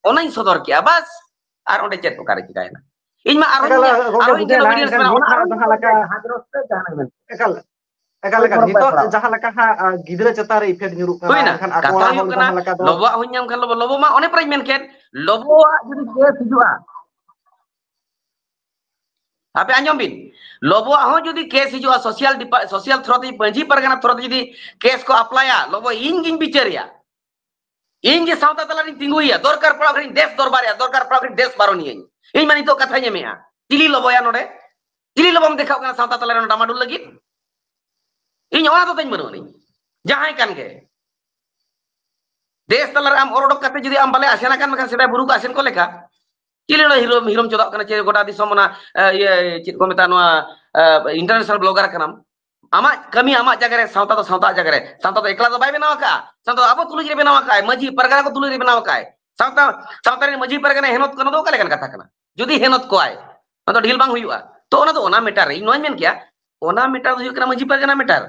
ᱚᱱᱟᱧ ᱥᱚᱫᱚᱨ ᱠᱮᱜᱼᱟ, ᱵᱟᱥ᱾ ᱟᱨ ᱚᱸᱰᱮ ᱪᱮᱫ ᱚᱠᱟᱨᱮ ᱪᱤᱠᱟᱭᱮᱱᱟ? ᱤᱧ ᱢᱟ ᱟᱨᱦᱚᱸ ᱮᱠᱟᱞ, ᱤᱧ ᱜᱚᱢᱠᱮ, ᱟᱨᱦᱚᱸ ᱤᱧ ᱵᱩᱡᱷᱟᱹᱣ ᱧᱮᱞᱟ, ᱮᱱᱟ, ᱮᱱᱠᱷᱟᱱ ᱢᱮᱱᱟᱜᱼᱟ, ᱱᱤᱛ ᱚᱱᱟ ᱦᱟᱸᱜ ᱟᱨᱦᱚᱸ ᱡᱟᱦᱟᱸ ᱞᱮᱠᱟ, ᱡᱟᱦᱟᱸ ᱫᱨᱚᱥᱛᱮ ᱡᱟᱦᱟᱸ ᱢᱮᱱ ᱮᱠᱟᱞ, ᱮᱠᱟᱞ, ᱦᱳᱭ, ᱮᱠᱟᱞ᱾ ᱯᱚᱨᱚᱵᱽ ᱱᱤᱛᱚᱜ ᱯᱟᱲᱟᱜᱼᱟ᱾ ᱡᱟᱦᱟᱸ ᱞᱮᱠᱟ ᱦᱟᱸᱜ, ᱟ, ᱜᱤᱫᱽᱨᱟᱹ ᱪᱮᱛᱟᱱ ᱨᱮ effect ᱧᱩᱨᱩᱜ ᱠᱟᱱᱟ, ᱦᱩᱭᱱᱟ, ᱮᱱᱠᱷᱟᱱ ᱟᱠᱚ ᱠᱟᱛᱷᱟ ᱚᱲᱟᱜ ᱦᱩᱭᱩᱜ ᱦᱚᱲ ᱠᱟᱱᱟ, ᱡᱟᱦᱟᱸ ᱞᱮᱠᱟ ᱫᱚ ᱞᱚᱵᱚᱣᱟᱜ ᱦᱚᱸᱧ ᱧᱟᱢ ᱠᱷᱟᱱ ᱞᱚᱵᱚ, ᱞᱚᱵᱚ ᱢᱟ ᱚᱱᱮ ᱯᱨᱟᱭᱤᱧ ᱢᱮᱱ ᱠᱮᱫ, ᱞᱚᱵᱚᱣᱟᱜ ᱡᱩᱫᱤ case ᱦᱤᱡᱩᱜᱼᱟ, ᱟᱯᱮ ᱟᱸᱡᱚᱢ ᱵᱤᱱ, ᱞᱚᱵᱚᱣᱟᱜ ᱦᱚᱸ ᱡᱩᱫᱤ case ᱦᱤᱡᱩᱜᱼᱟ, social depa-, social ᱛᱷᱨᱚ ᱛᱮ, ᱢᱟᱹᱡᱷᱤ ᱯᱟᱨᱜᱟᱱᱟ ᱛᱷᱨᱚ ᱛᱮ ᱡᱩᱫᱤ case ᱠᱚ ᱟᱯᱞᱟᱭᱟ, ᱞᱚᱵᱚ ᱤᱧ ᱜᱤᱧ ᱵᱤᱪᱟᱹᱨᱮᱭᱟ᱾ ᱤᱧ ᱜᱮ ᱥᱟᱶᱛᱟ ᱛᱟᱞᱟᱨᱤᱧ ᱛᱤᱸᱜᱩᱭᱟ, ᱫᱚᱨᱠᱟᱨ ᱯᱟᱲᱟᱣ ᱠᱷᱟᱱᱤᱧ ᱫᱮᱥ ᱫᱚᱨᱵᱟᱨᱮᱜᱼᱟ, ᱫᱚᱨᱠᱟᱨ ᱯᱟᱲᱟᱣ ᱠᱷᱟᱱᱤᱧ ᱫᱮᱥ ᱵᱟᱨᱚᱱᱤᱭᱟᱹᱧ᱾ ᱤᱧ ᱢᱟ ᱱᱤᱛᱚᱜ ᱠᱟᱛᱷᱟᱧ ᱮᱢᱮᱜᱼᱟ, ᱪᱤᱞᱤ ᱞᱚᱵᱚᱭᱟ ᱱᱚᱰᱮ? ᱪᱤᱞᱤ ᱞᱚᱵᱚᱢ ᱫᱮᱠᱷᱟᱣ ᱠᱟᱱᱟ ᱥᱟᱶᱛᱟ ᱛᱟᱞᱟᱨᱮ ᱰᱟᱢᱟᱰᱩᱞ ᱞᱟᱹᱜᱤᱫ? ᱤᱧ ᱚᱱᱟ ᱫᱚ ᱛᱟᱹᱧ ᱵᱟᱹᱱᱩᱜ ᱟᱹᱱᱤᱧ, ᱡᱟᱦᱟᱸᱭ ᱠᱟᱱ ᱜᱮ᱾ ᱫᱮᱥ ᱛᱟᱞᱟᱨᱮ ᱟᱢ ᱚᱨ ᱚᱰᱚᱠ ᱠᱟᱛᱮ ᱡᱩᱫᱤ ᱟᱢ ᱵᱟᱞᱮ ᱟᱥᱮᱱ ᱟᱠᱟᱱ, ᱢᱮᱱᱠᱷᱟᱱ ᱥᱮᱫᱟᱭ ᱵᱩᱨᱩ ᱠᱚ ᱟᱥᱮᱱ ᱠᱚ ᱞᱮᱠᱟ, ᱪᱤᱞᱤ ᱱᱚᱰᱮ ᱦᱤᱨᱳᱢ, ᱦᱤᱨᱳᱢ ᱪᱚᱫᱟᱜ ᱠᱟᱱᱟ ᱪᱮ ᱜᱚᱴᱟ ᱫᱤᱥᱚᱢ ᱚᱱᱟ, ᱮ, ᱤᱭᱟᱹ, ᱪᱮᱫ ᱠᱚ ᱢᱮᱛᱟᱜᱼᱟ ᱱᱚᱣᱟ, ᱮ, international blogger ᱠᱟᱱᱟᱢ? ᱟᱢᱟᱜ ᱠᱟᱹᱢᱤ ᱟᱢᱟᱜ ᱡᱟᱭᱜᱟ ᱨᱮ, ᱥᱟᱶᱛᱟ ᱫᱚ ᱥᱟᱶᱛᱟ ᱡᱟᱭᱜᱟ ᱨᱮ᱾ ᱥᱟᱶᱛᱟ ᱫᱚ ᱮᱠᱞᱟ ᱫᱚ ᱵᱟᱭ ᱵᱮᱱᱟᱣ ᱟᱠᱟᱫᱼᱟ, ᱥᱟᱶᱛᱟ ᱫᱚ ᱟᱵᱚ ᱛᱩᱞᱩᱡ ᱨᱮ ᱵᱮᱱᱟᱣ ᱟᱠᱟᱫᱼᱟᱭ, ᱢᱟᱹᱡᱷᱤ ᱯᱟᱨᱜᱟᱱᱟ ᱠᱚ ᱛᱩᱞᱩᱡ ᱨᱮ ᱵᱮᱱᱟᱣ ᱟᱠᱟᱫᱼᱟᱭ᱾ ᱥᱟᱶᱛᱟ, ᱥᱟᱶᱛᱟ ᱨᱮᱱ ᱢᱟᱹᱡᱷᱤ ᱯᱟᱨᱜᱟᱱᱟ ᱦᱮᱱᱚᱛ ᱠᱟᱱᱟ ᱫᱚ ᱚᱠᱟ ᱞᱮᱠᱟᱱ ᱠᱟᱛᱷᱟ ᱠᱟᱱᱟ? ᱡᱩᱫᱤ ᱦᱮᱱᱚᱛ ᱠᱚᱣᱟᱭ, ᱚᱱᱟ ᱫᱚ ᱰᱷᱤᱞ ᱵᱟᱝ ᱦᱩᱭᱩᱜᱼᱟ᱾ ᱛᱚ ᱚᱱᱟ ᱫᱚ ᱚᱱᱟ matter ᱨᱮ ᱤᱧ ᱱᱚᱣᱟᱧ ᱢᱮᱱ ᱠᱮᱭᱟ, ᱚᱱᱟ ᱢᱮᱴᱟᱨ ᱫᱚ ᱦᱩᱭᱩᱜ ᱠᱟᱱᱟ ᱢᱟᱹᱡᱷᱤ ᱯᱟᱨᱜᱟᱱᱟ ᱢᱮᱴᱟᱨ᱾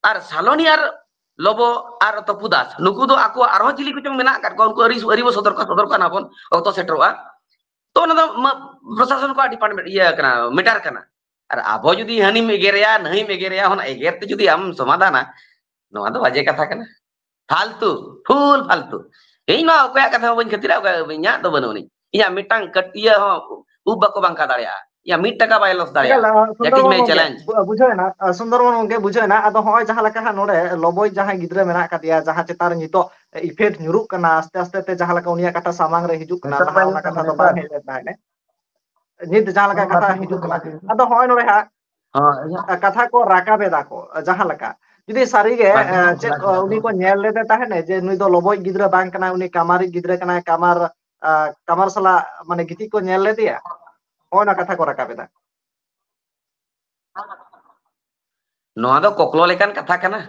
ᱟᱨ ᱥᱟᱞᱚᱱᱤ ᱟᱨ ᱞᱚᱵᱚ ᱟᱨ ᱛᱚᱯᱩ ᱫᱟᱥ, ᱱᱩᱠᱩ ᱫᱚ ᱟᱠᱚᱣᱟᱜ ᱟᱨᱦᱚᱸ ᱪᱤᱞᱤ ᱠᱚᱪᱚᱝ ᱢᱮᱱᱟᱜ ᱟᱠᱟᱫ ᱠᱚᱣᱟ, ᱩᱱᱠᱩ ᱟᱹᱨᱤ, ᱟᱹᱨᱤ ᱵᱚ ᱥᱚᱫᱚᱨ ᱠᱚᱣᱟ, ᱥᱚᱫᱚᱨ ᱠᱚᱣᱟ ᱱᱟᱵᱚᱱ, ᱚᱠᱛᱚ ᱥᱮᱴᱮᱨᱚᱜᱼᱟ᱾ ᱛᱚ ᱚᱱᱟ ᱫᱚ ᱢᱟ-, ᱯᱨᱚᱥᱟᱥᱚᱱ ᱠᱚᱣᱟᱜ ᱰᱤᱯᱟᱨᱴᱢᱮᱱᱴ, ᱤᱭᱟᱹ ᱠᱟᱱᱟ, ᱢᱮᱴᱟᱨ ᱠᱟᱱᱟ᱾ ᱟᱨ ᱟᱵᱚ ᱡᱩᱫᱤ ᱦᱟᱹᱱᱤᱢ ᱮᱜᱮᱨᱮᱭᱟ, ᱱᱟᱹᱭᱢ ᱮᱜᱮᱨᱮᱭᱟ, ᱚᱱᱟ ᱮᱜᱮᱨ ᱛᱮ ᱡᱩᱫᱤ ᱟᱢ ᱥᱚᱢᱟᱫᱷᱟᱱᱟ, ᱱᱚᱣᱟ ᱫᱚ ᱵᱟᱡᱮ ᱠᱟᱛᱷᱟ ᱠᱟᱱᱟ, ᱯᱷᱟᱞᱛᱩ, ᱯᱷᱩᱞ ᱯᱷᱟᱞᱛᱩ᱾ ᱤᱧ ᱢᱟ ᱚᱠᱚᱭᱟᱜ ᱠᱟᱛᱷᱟ ᱦᱚᱸ ᱵᱟᱹᱧ ᱠᱷᱟᱹᱛᱤᱨᱟ, ᱚᱠᱚᱭ, ᱤᱧᱟᱹᱜ ᱫᱚ ᱵᱟᱹᱱᱩᱜ ᱟᱹᱱᱤᱧ, ᱤᱧᱟᱹᱜ ᱢᱤᱫᱴᱟᱝ ᱠᱟᱹᱴ-, ᱤᱭᱟᱹ ᱦᱚᱸ ᱩᱵ ᱵᱟᱠᱚ ᱵᱟᱝᱠᱟ ᱫᱟᱲᱮᱭᱟᱜᱼᱟ, ᱤᱧᱟᱹᱜ ᱢᱤᱫ ᱴᱟᱠᱟ ᱵᱟᱭ ᱞᱚᱥ ᱫᱟᱲᱮᱭᱟᱜᱼᱟ᱾ ᱮᱠᱟᱞ, ᱟᱸ, ᱡᱟᱹᱴᱤᱡ ᱥᱩᱱᱫᱚᱨᱢᱳᱦᱚᱱ ᱢᱮ ᱜᱚᱢᱠᱮ, ᱪᱮᱞᱮᱧᱡᱽ᱾ ᱵᱩ-, ᱵᱩᱡᱷᱟᱹᱣ ᱮᱱᱟ, ᱟᱸ, ᱥᱩᱱᱫᱚᱨᱢᱳᱦᱚᱱ ᱜᱚᱢᱠᱮ, ᱵᱩᱡᱷᱟᱹᱣ ᱮᱱᱟ᱾ ᱟᱫᱚ ᱦᱚᱸᱜᱼᱚᱭ ᱡᱟᱦᱟᱸ ᱞᱮᱠᱟ ᱦᱟᱸᱜ ᱱᱚᱰᱮ ᱞᱚᱵᱚᱭ ᱡᱟᱦᱟᱸᱭ ᱜᱤᱫᱽᱨᱟᱹ ᱢᱮᱱᱟᱜ ᱟᱠᱟᱫᱮᱭᱟ, ᱡᱟᱦᱟᱸ ᱪᱮᱛᱟᱱ ᱨᱮ ᱱᱤᱛᱚᱜ effect ᱧᱩᱨᱩᱜ ᱠᱟᱱᱟ, ᱟᱥᱛᱮ ᱟᱥᱛᱮ ᱛᱮ ᱡᱟᱦᱟᱸ ᱞᱮᱠᱟ ᱩᱱᱤᱭᱟᱜ ᱠᱟᱛᱷᱟ ᱥᱟᱢᱟᱝ ᱨᱮ ᱦᱤᱡᱩᱜ ᱠᱟᱱᱟ, ᱱᱮᱛᱟᱨ ᱞᱟᱦᱟ ᱢᱟ ᱚᱱᱟ ᱠᱟᱛᱷᱟ ᱫᱚ ᱵᱟᱝ ᱦᱮᱡ ᱞᱮᱱ ᱛᱟᱦᱮᱸᱫ᱾ ᱱᱤᱛ ᱡᱟᱦᱟᱸ ᱞᱮᱠᱟ ᱠᱟᱛᱷᱟ ᱦᱤᱡᱩᱜ ᱠᱟᱱᱟ, ᱟᱫᱚ ᱦᱚᱸᱜᱼᱚᱭ ᱱᱚᱰᱮ ᱦᱟᱸᱜ ᱦᱚᱸ, ᱤᱧᱟᱹᱜ ᱠᱟᱛᱷᱟ ᱠᱚ ᱨᱟᱠᱟᱵ ᱮᱫᱟ ᱠᱚ, ᱡᱟᱦᱟᱸ ᱞᱮᱠᱟ ᱡᱩᱫᱤ ᱥᱟᱹᱨᱤᱜᱮ, ᱵᱟᱝ, ᱮ, ᱤᱧᱟᱹᱜ ᱪᱮᱫ, ᱠᱟᱛᱷᱟ ᱩᱱᱤ ᱠᱚ ᱧᱮᱞ ᱞᱮᱫᱮ ᱛᱟᱦᱮᱱᱮ ᱡᱮ ᱱᱩᱭ ᱫᱚ ᱞᱚᱵᱚᱭ ᱜᱤᱫᱽᱨᱟᱹ ᱵᱟᱝ ᱠᱟᱱᱟᱭ, ᱩᱱᱤ ᱠᱟᱢᱟᱨᱤᱡ ᱜᱤᱫᱽᱨᱟᱹ ᱠᱟᱱᱟᱭ, ᱠᱟᱢᱟᱨ, ᱟ, ᱠᱟᱢᱟᱨ ᱥᱟᱞᱟᱜ ᱢᱟᱱᱮ ᱜᱤᱛᱤᱡ ᱠᱚ ᱧᱮᱞ ᱞᱮᱫᱮᱭᱟ, ᱦᱚᱸᱜᱼᱚᱭ ᱚᱱᱟ ᱠᱟᱛᱷᱟ ᱠᱚ ᱨᱟᱠᱟᱵ ᱮᱫᱟ᱾ ᱱᱚᱣᱟ ᱫᱚ ᱠᱚᱠᱞᱚ ᱞᱮᱠᱟᱱ ᱠᱟᱛᱷᱟ ᱠᱟᱱᱟ᱾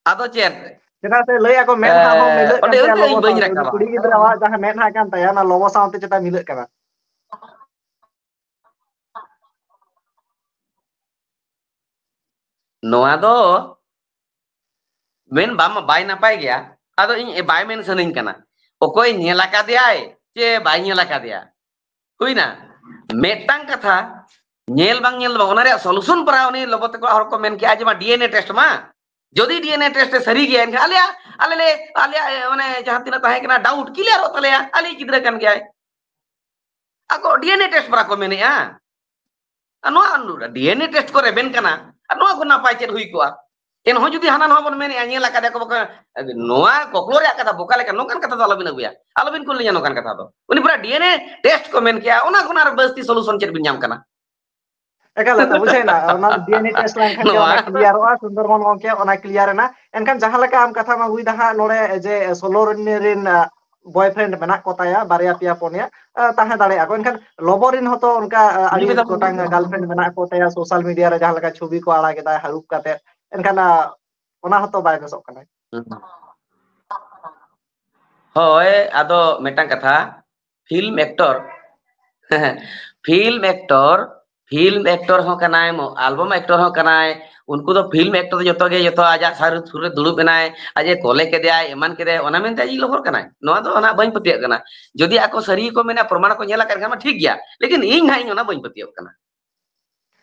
ᱟᱫᱚ ᱪᱮᱫ? ᱪᱮᱫᱟᱜ ᱥᱮ ᱞᱟᱹᱭ ᱟᱠᱚ ᱢᱮᱫᱦᱟ ᱦᱚᱸ ᱮ, ᱢᱤᱞᱟᱹᱜ ᱠᱟᱱ ᱚᱸᱰᱮ ᱛᱟᱭᱟ ᱩᱱᱟᱹᱜ ᱞᱚᱵᱚ ᱤᱧ ᱵᱟᱹᱧ ᱥᱟᱶᱛᱮ, ᱩᱱᱤ ᱨᱟᱠᱟᱵᱟ᱾ ᱠᱩᱲᱤ ᱜᱤᱫᱽᱨᱟᱹᱣᱟᱜ ᱡᱟᱦᱟᱸ ᱢᱮᱫᱦᱟ ᱠᱟᱱ ᱛᱟᱭᱟ, ᱚᱱᱟ ᱞᱚᱵᱚ ᱥᱟᱶᱛᱮ ᱪᱮᱛᱟ ᱢᱤᱞᱟᱹᱜ ᱠᱟᱱᱟ᱾ ᱱᱚᱣᱟ ᱫᱚ ᱢᱮᱱ ᱵᱟᱢ, ᱵᱟᱭ ᱱᱟᱯᱟᱭ ᱜᱮᱭᱟ᱾ ᱟᱫᱚ ᱤᱧ ᱵᱟᱭ ᱢᱮᱱ ᱥᱟᱱᱟᱧ ᱠᱟᱱᱟ, ᱚᱠᱚᱭ ᱧᱮᱞ ᱟᱠᱟᱫᱮᱭᱟᱭ ᱪᱮ ᱵᱟᱭ ᱧᱮᱞ ᱟᱠᱟᱫᱮᱭᱟ᱾ ᱦᱩᱭᱱᱟ, ᱢᱤᱫᱴᱟᱝ ᱠᱟᱛᱷᱟ, ᱧᱮᱞ ᱵᱟᱝ ᱧᱮᱞ ᱫᱚ ᱵᱟᱝ, ᱚᱱᱟ ᱨᱮᱭᱟᱜ solution ᱯᱟᱨᱟ ᱩᱱᱤ ᱞᱚᱵᱚ ᱛᱟᱠᱚ ᱦᱚᱲ ᱠᱚ ᱢᱮᱱ ᱠᱮᱜᱼᱟ ᱡᱮ ᱢᱟ DNA test ᱢᱟ, ᱡᱩᱫᱤ DNA test ᱮ ᱥᱟᱹᱨᱤ ᱜᱮᱭᱟ, ᱮᱱᱠᱷᱟᱱ ᱟᱞᱮᱭᱟᱜ, ᱟᱞᱮ ᱞᱮ, ᱟᱞᱮᱭᱟᱜ, ᱮ, ᱢᱟᱱᱮ ᱡᱟᱦᱟᱸ ᱛᱤᱱᱟᱹᱜ ᱛᱟᱦᱮᱸ ᱠᱟᱱᱟ doubt clearᱚᱜ ᱛᱟᱞᱮᱭᱟ, ᱟᱞᱮᱭᱤᱡ ᱜᱤᱫᱽᱨᱟᱹ ᱠᱟᱱ ᱜᱮᱭᱟᱭ᱾ ᱟᱠᱚ DNA test ᱯᱟᱨᱟ ᱠᱚ ᱢᱮᱱᱮᱜᱼᱟ᱾ ᱟᱨ ᱱᱚᱣᱟ DNA test ᱠᱚ ᱨᱮᱵᱮᱱ ᱠᱟᱱᱟ, ᱟᱨ ᱱᱚᱣᱟ ᱠᱷᱚᱱ ᱱᱟᱯᱟᱭ ᱪᱮᱫ ᱦᱩᱭ ᱠᱚᱜᱼᱟ? ᱮᱱᱦᱚᱸ ᱡᱩᱫᱤ ᱦᱟᱱᱟ ᱱᱚᱣᱟ ᱵᱚᱱ ᱢᱮᱱᱮᱜᱼᱟ, ᱧᱮᱞ ᱟᱠᱟᱫᱮᱭᱟ ᱠᱚ, ᱵᱟᱠᱚ, ᱱᱚᱣᱟ ᱠᱚᱠᱞᱚ ᱨᱮᱭᱟᱜ ᱠᱟᱛᱷᱟ, ᱵᱚᱠᱟ ᱞᱮᱠᱟ ᱱᱚᱝᱠᱟᱱ ᱠᱟᱛᱷᱟ ᱫᱚ ᱟᱞᱚᱵᱤᱱ ᱟᱹᱜᱩᱭᱟ, ᱟᱞᱚᱵᱤᱱ ᱠᱩᱞᱤᱧᱟ ᱱᱚᱝᱠᱟᱱ ᱠᱟᱛᱷᱟ ᱫᱚ᱾ ᱩᱱᱤ ᱯᱩᱨᱟᱹ DNA test ᱠᱚ ᱢᱮᱱ ᱠᱮᱜᱼᱟ, ᱚᱱᱟ ᱠᱷᱚᱱ ᱟᱨ ᱵᱟᱹᱲᱛᱤ solution ᱪᱮᱫ ᱵᱤᱱ ᱧᱟᱢ ᱠᱟᱱᱟ? ᱮᱠᱟᱞ, ᱮᱠᱟᱞ, ᱵᱩᱡᱷᱟᱹᱣ ᱮᱱᱟ᱾ ᱚᱱᱟ DNA test ᱞᱮᱱᱠᱷᱟᱱ ᱜᱮ ᱱᱚᱣᱟ ᱚᱱᱟ clearᱚᱜᱼᱟ, ᱥᱩᱱᱫᱚᱨᱢᱳᱦᱚᱱ ᱜᱚᱢᱠᱮ, ᱚᱱᱟ clear ᱮᱱᱟ᱾ ᱮᱱᱠᱷᱟᱱ ᱡᱟᱦᱟᱸ ᱞᱮᱠᱟ ᱟᱢ ᱠᱟᱛᱷᱟᱢ ᱟᱹᱜᱩᱭᱮᱫᱟ ᱦᱟᱸᱜ ᱱᱚᱰᱮ ᱡᱮ ᱥᱳᱞᱳ ᱨᱤᱱ, ᱨᱤᱱ, ᱟ, boyfriend ᱢᱮᱱᱟᱜ ᱠᱚ ᱛᱟᱭᱟ, ᱵᱟᱨᱭᱟ ᱯᱮᱭᱟ ᱯᱩᱱᱭᱟ, ᱟ, ᱛᱟᱦᱮᱸ ᱫᱟᱲᱮᱭᱟᱜᱼᱟ ᱠᱚ᱾ ᱮᱱᱠᱷᱟᱱ ᱞᱚᱵᱚ ᱨᱤᱱ ᱦᱚᱸᱛᱚ ᱚᱱᱠᱟ, ᱟ, ᱟᱹᱰᱤ ᱜᱚᱴᱟᱝ girlfriend ᱢᱮᱱᱟᱜ ᱠᱚ ᱛᱟᱭᱟ, social media ᱨᱮ ᱡᱟᱦᱟᱸ ᱞᱮᱠᱟ ᱪᱷᱚᱵᱤ ᱠᱚ ᱟᱲᱟᱜ ᱮᱫᱟ ᱦᱟᱹᱨᱩᱵ ᱠᱟᱛᱮ᱾ ᱮᱱᱠᱷᱟᱱ, ᱟ, ᱚᱱᱟ ᱦᱚᱸᱛᱚ ᱵᱟᱭ ᱵᱮᱥᱚᱜ ᱠᱟᱱᱟᱭ᱾ ᱦᱳᱭ, ᱟᱫᱚ ᱢᱤᱫᱴᱟᱝ ᱠᱟᱛᱷᱟ, film actor, film actor, film actor ᱦᱚᱸ ᱠᱟᱱᱟᱭ, ᱟᱞᱵᱟᱢ ᱮᱠᱴᱚᱨ ᱦᱚᱸ ᱠᱟᱱᱟᱭ᱾ ᱩᱱᱠᱩ ᱫᱚ ᱯᱷᱤᱞᱢ ᱮᱠᱴᱚᱨ ᱫᱚ ᱡᱚᱛᱚ ᱜᱮ, ᱡᱚᱛᱚ ᱟᱡᱟᱜ ᱥᱟᱨ ᱥᱩᱨ ᱨᱮ ᱫᱩᱲᱩᱵ ᱮᱱᱟᱭ, ᱟᱡ ᱮ ᱠᱚᱞᱮ ᱠᱮᱫᱮᱭᱟᱭ, ᱮᱢᱟᱱ ᱠᱮᱫᱮᱭᱟᱭ, ᱚᱱᱟ ᱢᱮᱱᱛᱮ ᱟᱡ ᱞᱚᱵᱷᱚᱨ ᱠᱟᱱᱟᱭ? ᱱᱚᱣᱟ ᱫᱚ ᱱᱟᱦᱟᱜ ᱵᱟᱹᱧ ᱯᱟᱹᱛᱭᱟᱹᱜ ᱠᱟᱱᱟ᱾ ᱡᱩᱫᱤ ᱟᱠᱚ ᱥᱟᱹᱨᱤ ᱜᱮᱠᱚ ᱢᱮᱱᱟ, ᱯᱨᱚᱢᱟᱬ ᱠᱚ ᱧᱮᱞ ᱟᱠᱟᱫ ᱠᱷᱟᱱ ᱢᱟ ᱴᱷᱤᱠ ᱜᱮᱭᱟ, ᱞᱮᱠᱤᱱ ᱤᱧ ᱱᱟᱦᱟᱜ ᱤᱧ ᱚᱱᱟ ᱵᱟᱹᱧ ᱯᱟᱹᱛᱭᱟᱹᱜ ᱠᱟᱱᱟ᱾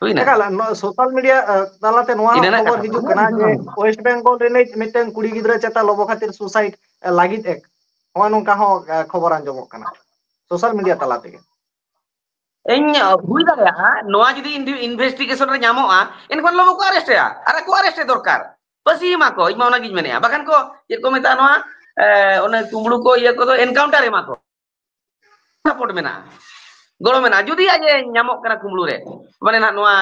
ᱦᱩᱭᱱᱟ? ᱮᱠᱟᱞ, ᱱᱚᱣᱟ social media, ᱟᱸ, ᱛᱟᱞᱟᱛᱮ ᱱᱚᱣᱟ ᱦᱚᱸ ᱤᱱᱟᱹ ᱨᱮᱱᱟᱜ ᱠᱷᱚᱵᱚᱨ ᱠᱟᱛᱷᱟ ᱦᱤᱡᱩᱜ ᱠᱟᱱᱟ ᱡᱮ ᱠᱟᱱᱟ᱾ West Bengal ᱨᱤᱱᱤᱡ ᱢᱤᱫᱴᱮᱱ ᱠᱩᱲᱤ ᱜᱤᱫᱽᱨᱟᱹ ᱪᱮᱛᱟᱱ ᱞᱚᱵᱚ ᱠᱷᱟᱹᱛᱤᱨ suicide, ᱟᱸ, ᱞᱟᱹᱜᱤᱫ ᱮ, ᱱᱚᱜᱼᱚ ᱱᱚᱝᱠᱟ ᱦᱚᱸ, ᱟᱸ, ᱠᱷᱚᱵᱚᱨ ᱟᱸᱡᱚᱢᱚᱜ ᱠᱟᱱᱟ social media ᱛᱟᱞᱟ ᱛᱮᱜᱮ᱾ ᱤᱧ, ᱦᱩᱭ ᱫᱟᱲᱮᱭᱟᱜᱼᱟ, ᱱᱚᱣᱟ ᱡᱩᱫᱤ ᱤᱱ-, investigation ᱨᱮ ᱧᱟᱢᱚᱜᱼᱟ, ᱮᱱᱠᱷᱟᱱ ᱞᱚᱵᱚ ᱠᱚ arrest ᱮᱭᱟ, ᱟᱨ ᱠᱚ arrest ᱮ ᱫᱚᱨᱠᱟᱨ, ᱯᱟᱹᱥᱤ ᱮᱢᱟ ᱠᱚ, ᱤᱧ ᱢᱟ ᱚᱱᱟᱜᱤᱧ ᱢᱮᱱᱮᱜᱼᱟ᱾ ᱵᱟᱠᱷᱟᱱ ᱠᱚ ᱪᱮᱫ ᱠᱚ ᱢᱮᱛᱟᱜᱼᱟ ᱱᱚᱣᱟ, ᱮ, ᱚᱱᱮ ᱠᱩᱢᱵᱽᱲᱩ ᱠᱚ, ᱤᱭᱟᱹ ᱠᱚᱫᱚ encounter ᱮᱢᱟ ᱠᱚ, support ᱢᱮᱱᱟᱜᱼᱟ, ᱜᱚᱲᱚ ᱢᱮᱱᱟᱜᱼᱟ, ᱡᱩᱫᱤ ᱟᱡ ᱮ ᱧᱟᱢᱚᱜ ᱠᱟᱱᱟ ᱠᱩᱢᱵᱽᱲᱩ ᱨᱮ, ᱢᱟᱱᱮ ᱱᱟᱜ ᱱᱚᱣᱟ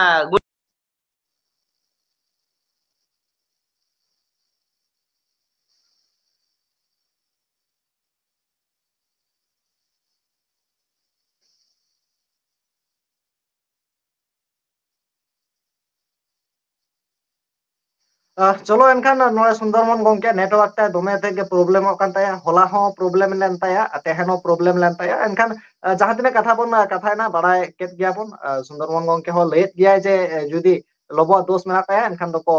ᱟᱦ, ᱪᱚᱞᱚ ᱮᱱᱠᱷᱟᱱ ᱱᱚᱰᱮ ᱥᱩᱱᱫᱚᱨᱢᱳᱦᱚᱱ ᱜᱚᱝᱠᱮ network ᱛᱮ ᱫᱚᱢᱮ ᱛᱮᱫ ᱜᱮ problemᱚᱜ ᱠᱟᱱ ᱛᱟᱭᱟ, ᱦᱚᱞᱟ ᱦᱚᱸ problem ᱞᱮᱱ ᱛᱟᱭᱟ, ᱟᱨ ᱛᱮᱦᱮᱧ ᱦᱚᱸ problem ᱞᱮᱱ ᱛᱟᱭᱟ᱾ ᱮᱱᱠᱷᱟᱱ, ᱟᱦ, ᱡᱟᱦᱟᱸ ᱛᱤᱱᱟᱹᱜ ᱠᱟᱛᱷᱟ ᱵᱚᱱ, ᱟᱦ, ᱠᱟᱛᱷᱟᱭᱮᱱᱟ, ᱵᱟᱲᱟᱭ ᱠᱮᱫ ᱜᱮᱭᱟ ᱵᱚᱱ, ᱟᱦ, ᱥᱩᱱᱫᱚᱨᱢᱳᱦᱚᱱ ᱜᱚᱝᱠᱮ ᱦᱚᱸ ᱞᱟᱹᱭᱮᱫ ᱜᱮᱭᱟᱭ ᱡᱮ, ᱮ, ᱡᱩᱫᱤ ᱞᱚᱵᱚᱣᱟᱜ ᱫᱳᱥ ᱢᱮᱱᱟᱜ ᱛᱟᱭᱟ, ᱮᱱᱠᱷᱟᱱ ᱫᱚᱠᱚ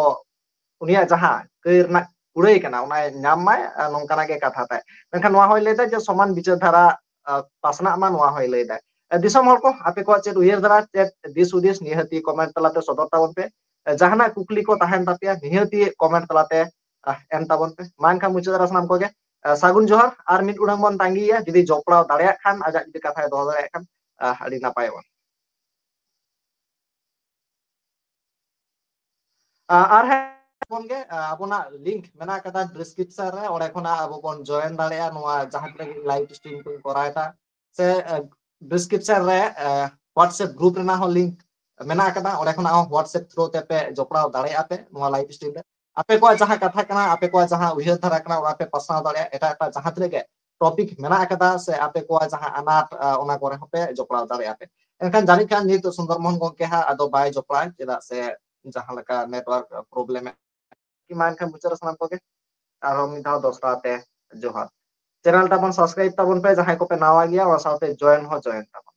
ᱩᱱᱤᱭᱟᱜ ᱡᱟᱦᱟᱸ ᱠᱟᱹᱭ ᱨᱮᱱᱟᱜ ᱠᱩᱲᱟᱹᱭ ᱠᱟᱱᱟ, ᱚᱱᱟᱭ ᱧᱟᱢ ᱢᱟᱭ, ᱟᱨ ᱱᱚᱝᱠᱟᱱᱟᱜ ᱜᱮ ᱠᱟᱛᱷᱟ ᱛᱟᱭ᱾ ᱢᱮᱱᱠᱷᱟᱱ ᱱᱚᱣᱟ ᱦᱚᱸᱭ ᱞᱟᱹᱭᱫᱟ ᱡᱮ ᱥᱚᱢᱟᱱ ᱵᱤᱪᱟᱹᱨ ᱫᱷᱟᱨᱟ, ᱟᱨ, ᱯᱟᱥᱱᱟᱜ ᱢᱟ, ᱱᱚᱣᱟ ᱦᱚᱸᱭ ᱞᱟᱹᱭᱫᱟ᱾ ᱟᱨ ᱫᱤᱥᱚᱢ ᱦᱚᱲ ᱠᱚ, ᱟᱯᱮ ᱠᱚᱣᱟᱜ ᱪᱮᱫ ᱩᱭᱦᱟᱹᱨ ᱫᱷᱟᱨᱟ, ᱪᱮᱫ ᱫᱤᱥ ᱦᱩᱫᱤᱥ, ᱱᱤᱦᱟᱹᱛᱤ comment ᱛᱟᱞᱟᱛᱮ ᱥᱚᱫᱚᱨ ᱛᱟᱵᱚᱱ ᱯᱮ᱾ ᱟᱨ ᱡᱟᱦᱟᱱᱟᱜ ᱠᱩᱠᱞᱤ ᱠᱚ ᱛᱟᱦᱮᱱ ᱛᱟᱯᱮᱭᱟ, ᱱᱤᱦᱟᱹᱛᱤ comment ᱛᱟᱞᱟᱛᱮ, ᱟᱨ, ᱮᱢ ᱛᱟᱵᱚᱱ ᱯᱮ᱾ ᱢᱟ ᱮᱱᱠᱷᱟᱱ ᱢᱩᱪᱟᱹᱫ ᱨᱮ ᱥᱟᱱᱟᱢ ᱠᱚᱜᱮ, ᱟᱨ, ᱥᱟᱹᱜᱩᱱ ᱡᱚᱦᱟᱨ᱾ ᱟᱨ ᱢᱤᱫ ᱩᱰᱟᱹᱝ ᱵᱚᱱ ᱛᱟᱸᱜᱤᱭᱮᱭᱟ, ᱡᱩᱫᱤ ᱡᱚᱯᱲᱟᱣ ᱫᱟᱲᱮᱭᱟᱜ ᱠᱷᱟᱱ, ᱟᱡᱟᱜ ᱡᱩᱫᱤ ᱠᱟᱛᱷᱟᱭ ᱫᱚᱦᱚ ᱫᱟᱲᱮᱭᱟᱜ ᱠᱷᱟᱱ, ᱟᱨ, ᱟᱹᱰᱤ ᱱᱟᱯᱟᱭᱚᱜᱼᱟ᱾ ᱟᱨ ᱦᱮᱸ, ᱵᱚᱱ ᱜᱮ, ᱟᱵᱚᱱᱟᱜ link ᱢᱮᱱᱟᱜ ᱟᱠᱟᱫᱟ description ᱨᱮ, ᱚᱸᱰᱮ ᱠᱷᱚᱱᱟᱜ ᱟᱵᱚ ᱵᱚᱱ join ᱫᱟᱲᱮᱭᱟᱜᱼᱟ᱾ ᱱᱚᱣᱟ ᱡᱟᱦᱟᱸ ᱛᱤᱱᱟᱹᱜ ᱜᱮ live stream ᱠᱚᱧ ᱠᱚᱨᱟᱣ ᱮᱫᱟ, ᱥᱮ, ᱟᱸ, description ᱨᱮ, ᱟᱸ, WhatsApp group ᱨᱮᱱᱟᱜ ᱦᱚᱸ link ᱢᱮᱱᱟᱜ ᱟᱠᱟᱫᱟ, ᱚᱸᱰᱮ ᱠᱷᱚᱱᱟᱜ ᱦᱚᱸ WhatsApp through ᱛᱮᱯᱮ ᱡᱚᱯᱲᱟᱣ ᱫᱟᱲᱮᱭᱟᱜᱼᱟ ᱯᱮ ᱱᱚᱣᱟ live stream ᱨᱮ᱾ ᱟᱯᱮ ᱠᱚᱣᱟᱜ ᱡᱟᱦᱟᱸ ᱠᱟᱛᱷᱟ ᱠᱟᱱᱟ, ᱟᱯᱮ ᱠᱚᱣᱟᱜ ᱡᱟᱦᱟᱸ ᱩᱭᱦᱟᱹᱨ ᱫᱷᱟᱨᱟ ᱠᱟᱱᱟ, ᱚᱱᱟ ᱯᱮ ᱯᱟᱥᱱᱟᱣ ᱫᱟᱲᱮᱭᱟᱜᱼᱟ ᱮᱴᱟᱜ ᱮᱴᱟᱜ ᱡᱟᱦᱟᱸ ᱛᱤᱱᱟᱹᱜ ᱜᱮ topic ᱢᱮᱱᱟᱜ ᱟᱠᱟᱫᱟ, ᱥᱮ ᱟᱯᱮ ᱠᱚᱣᱟᱜ ᱡᱟᱦᱟᱸ ᱟᱱᱟᱴ, ᱟᱸ, ᱚᱱᱟ ᱠᱚᱨᱮ ᱦᱚᱸᱯᱮ ᱡᱚᱯᱲᱟᱣ ᱫᱟᱲᱮᱭᱟᱜᱼᱟ ᱯᱮ᱾ ᱮᱱᱠᱷᱟᱱ ᱡᱟᱹᱱᱤᱡ ᱠᱷᱟᱱ ᱱᱤᱛ ᱥᱩᱱᱫᱚᱨ ᱢᱳᱦᱚᱱ ᱜᱚᱢᱠᱮ ᱦᱟᱸᱜ ᱟᱫᱚ ᱵᱟᱭ ᱡᱚᱯᱲᱟᱣᱟ, ᱪᱮᱫᱟᱜ ᱥᱮ ᱡᱟᱦᱟᱸ ᱞᱮᱠᱟ network problem ᱮ᱾ ᱢᱟ ᱮᱱᱠᱷᱟᱱ ᱢᱩᱪᱟᱹᱫ ᱨᱮ ᱥᱟᱱᱟᱢ ᱠᱚᱜᱮ ᱟᱨᱦᱚᱸ ᱢᱤᱫ ᱫᱷᱟᱣ ᱫᱚᱥᱨᱟ ᱛᱮ ᱡᱚᱦᱟᱨ᱾ Channel ᱛᱟᱵᱚᱱ subscribe ᱛᱟᱵᱚᱱ ᱯᱮ, ᱡᱟᱦᱟᱸᱭ ᱠᱚᱯᱮ ᱱᱟᱣᱟ ᱜᱮᱭᱟ, ᱚᱱᱟ ᱥᱟᱶᱛᱮ join ᱦᱚᱸ join ᱛᱟᱵᱚᱱ᱾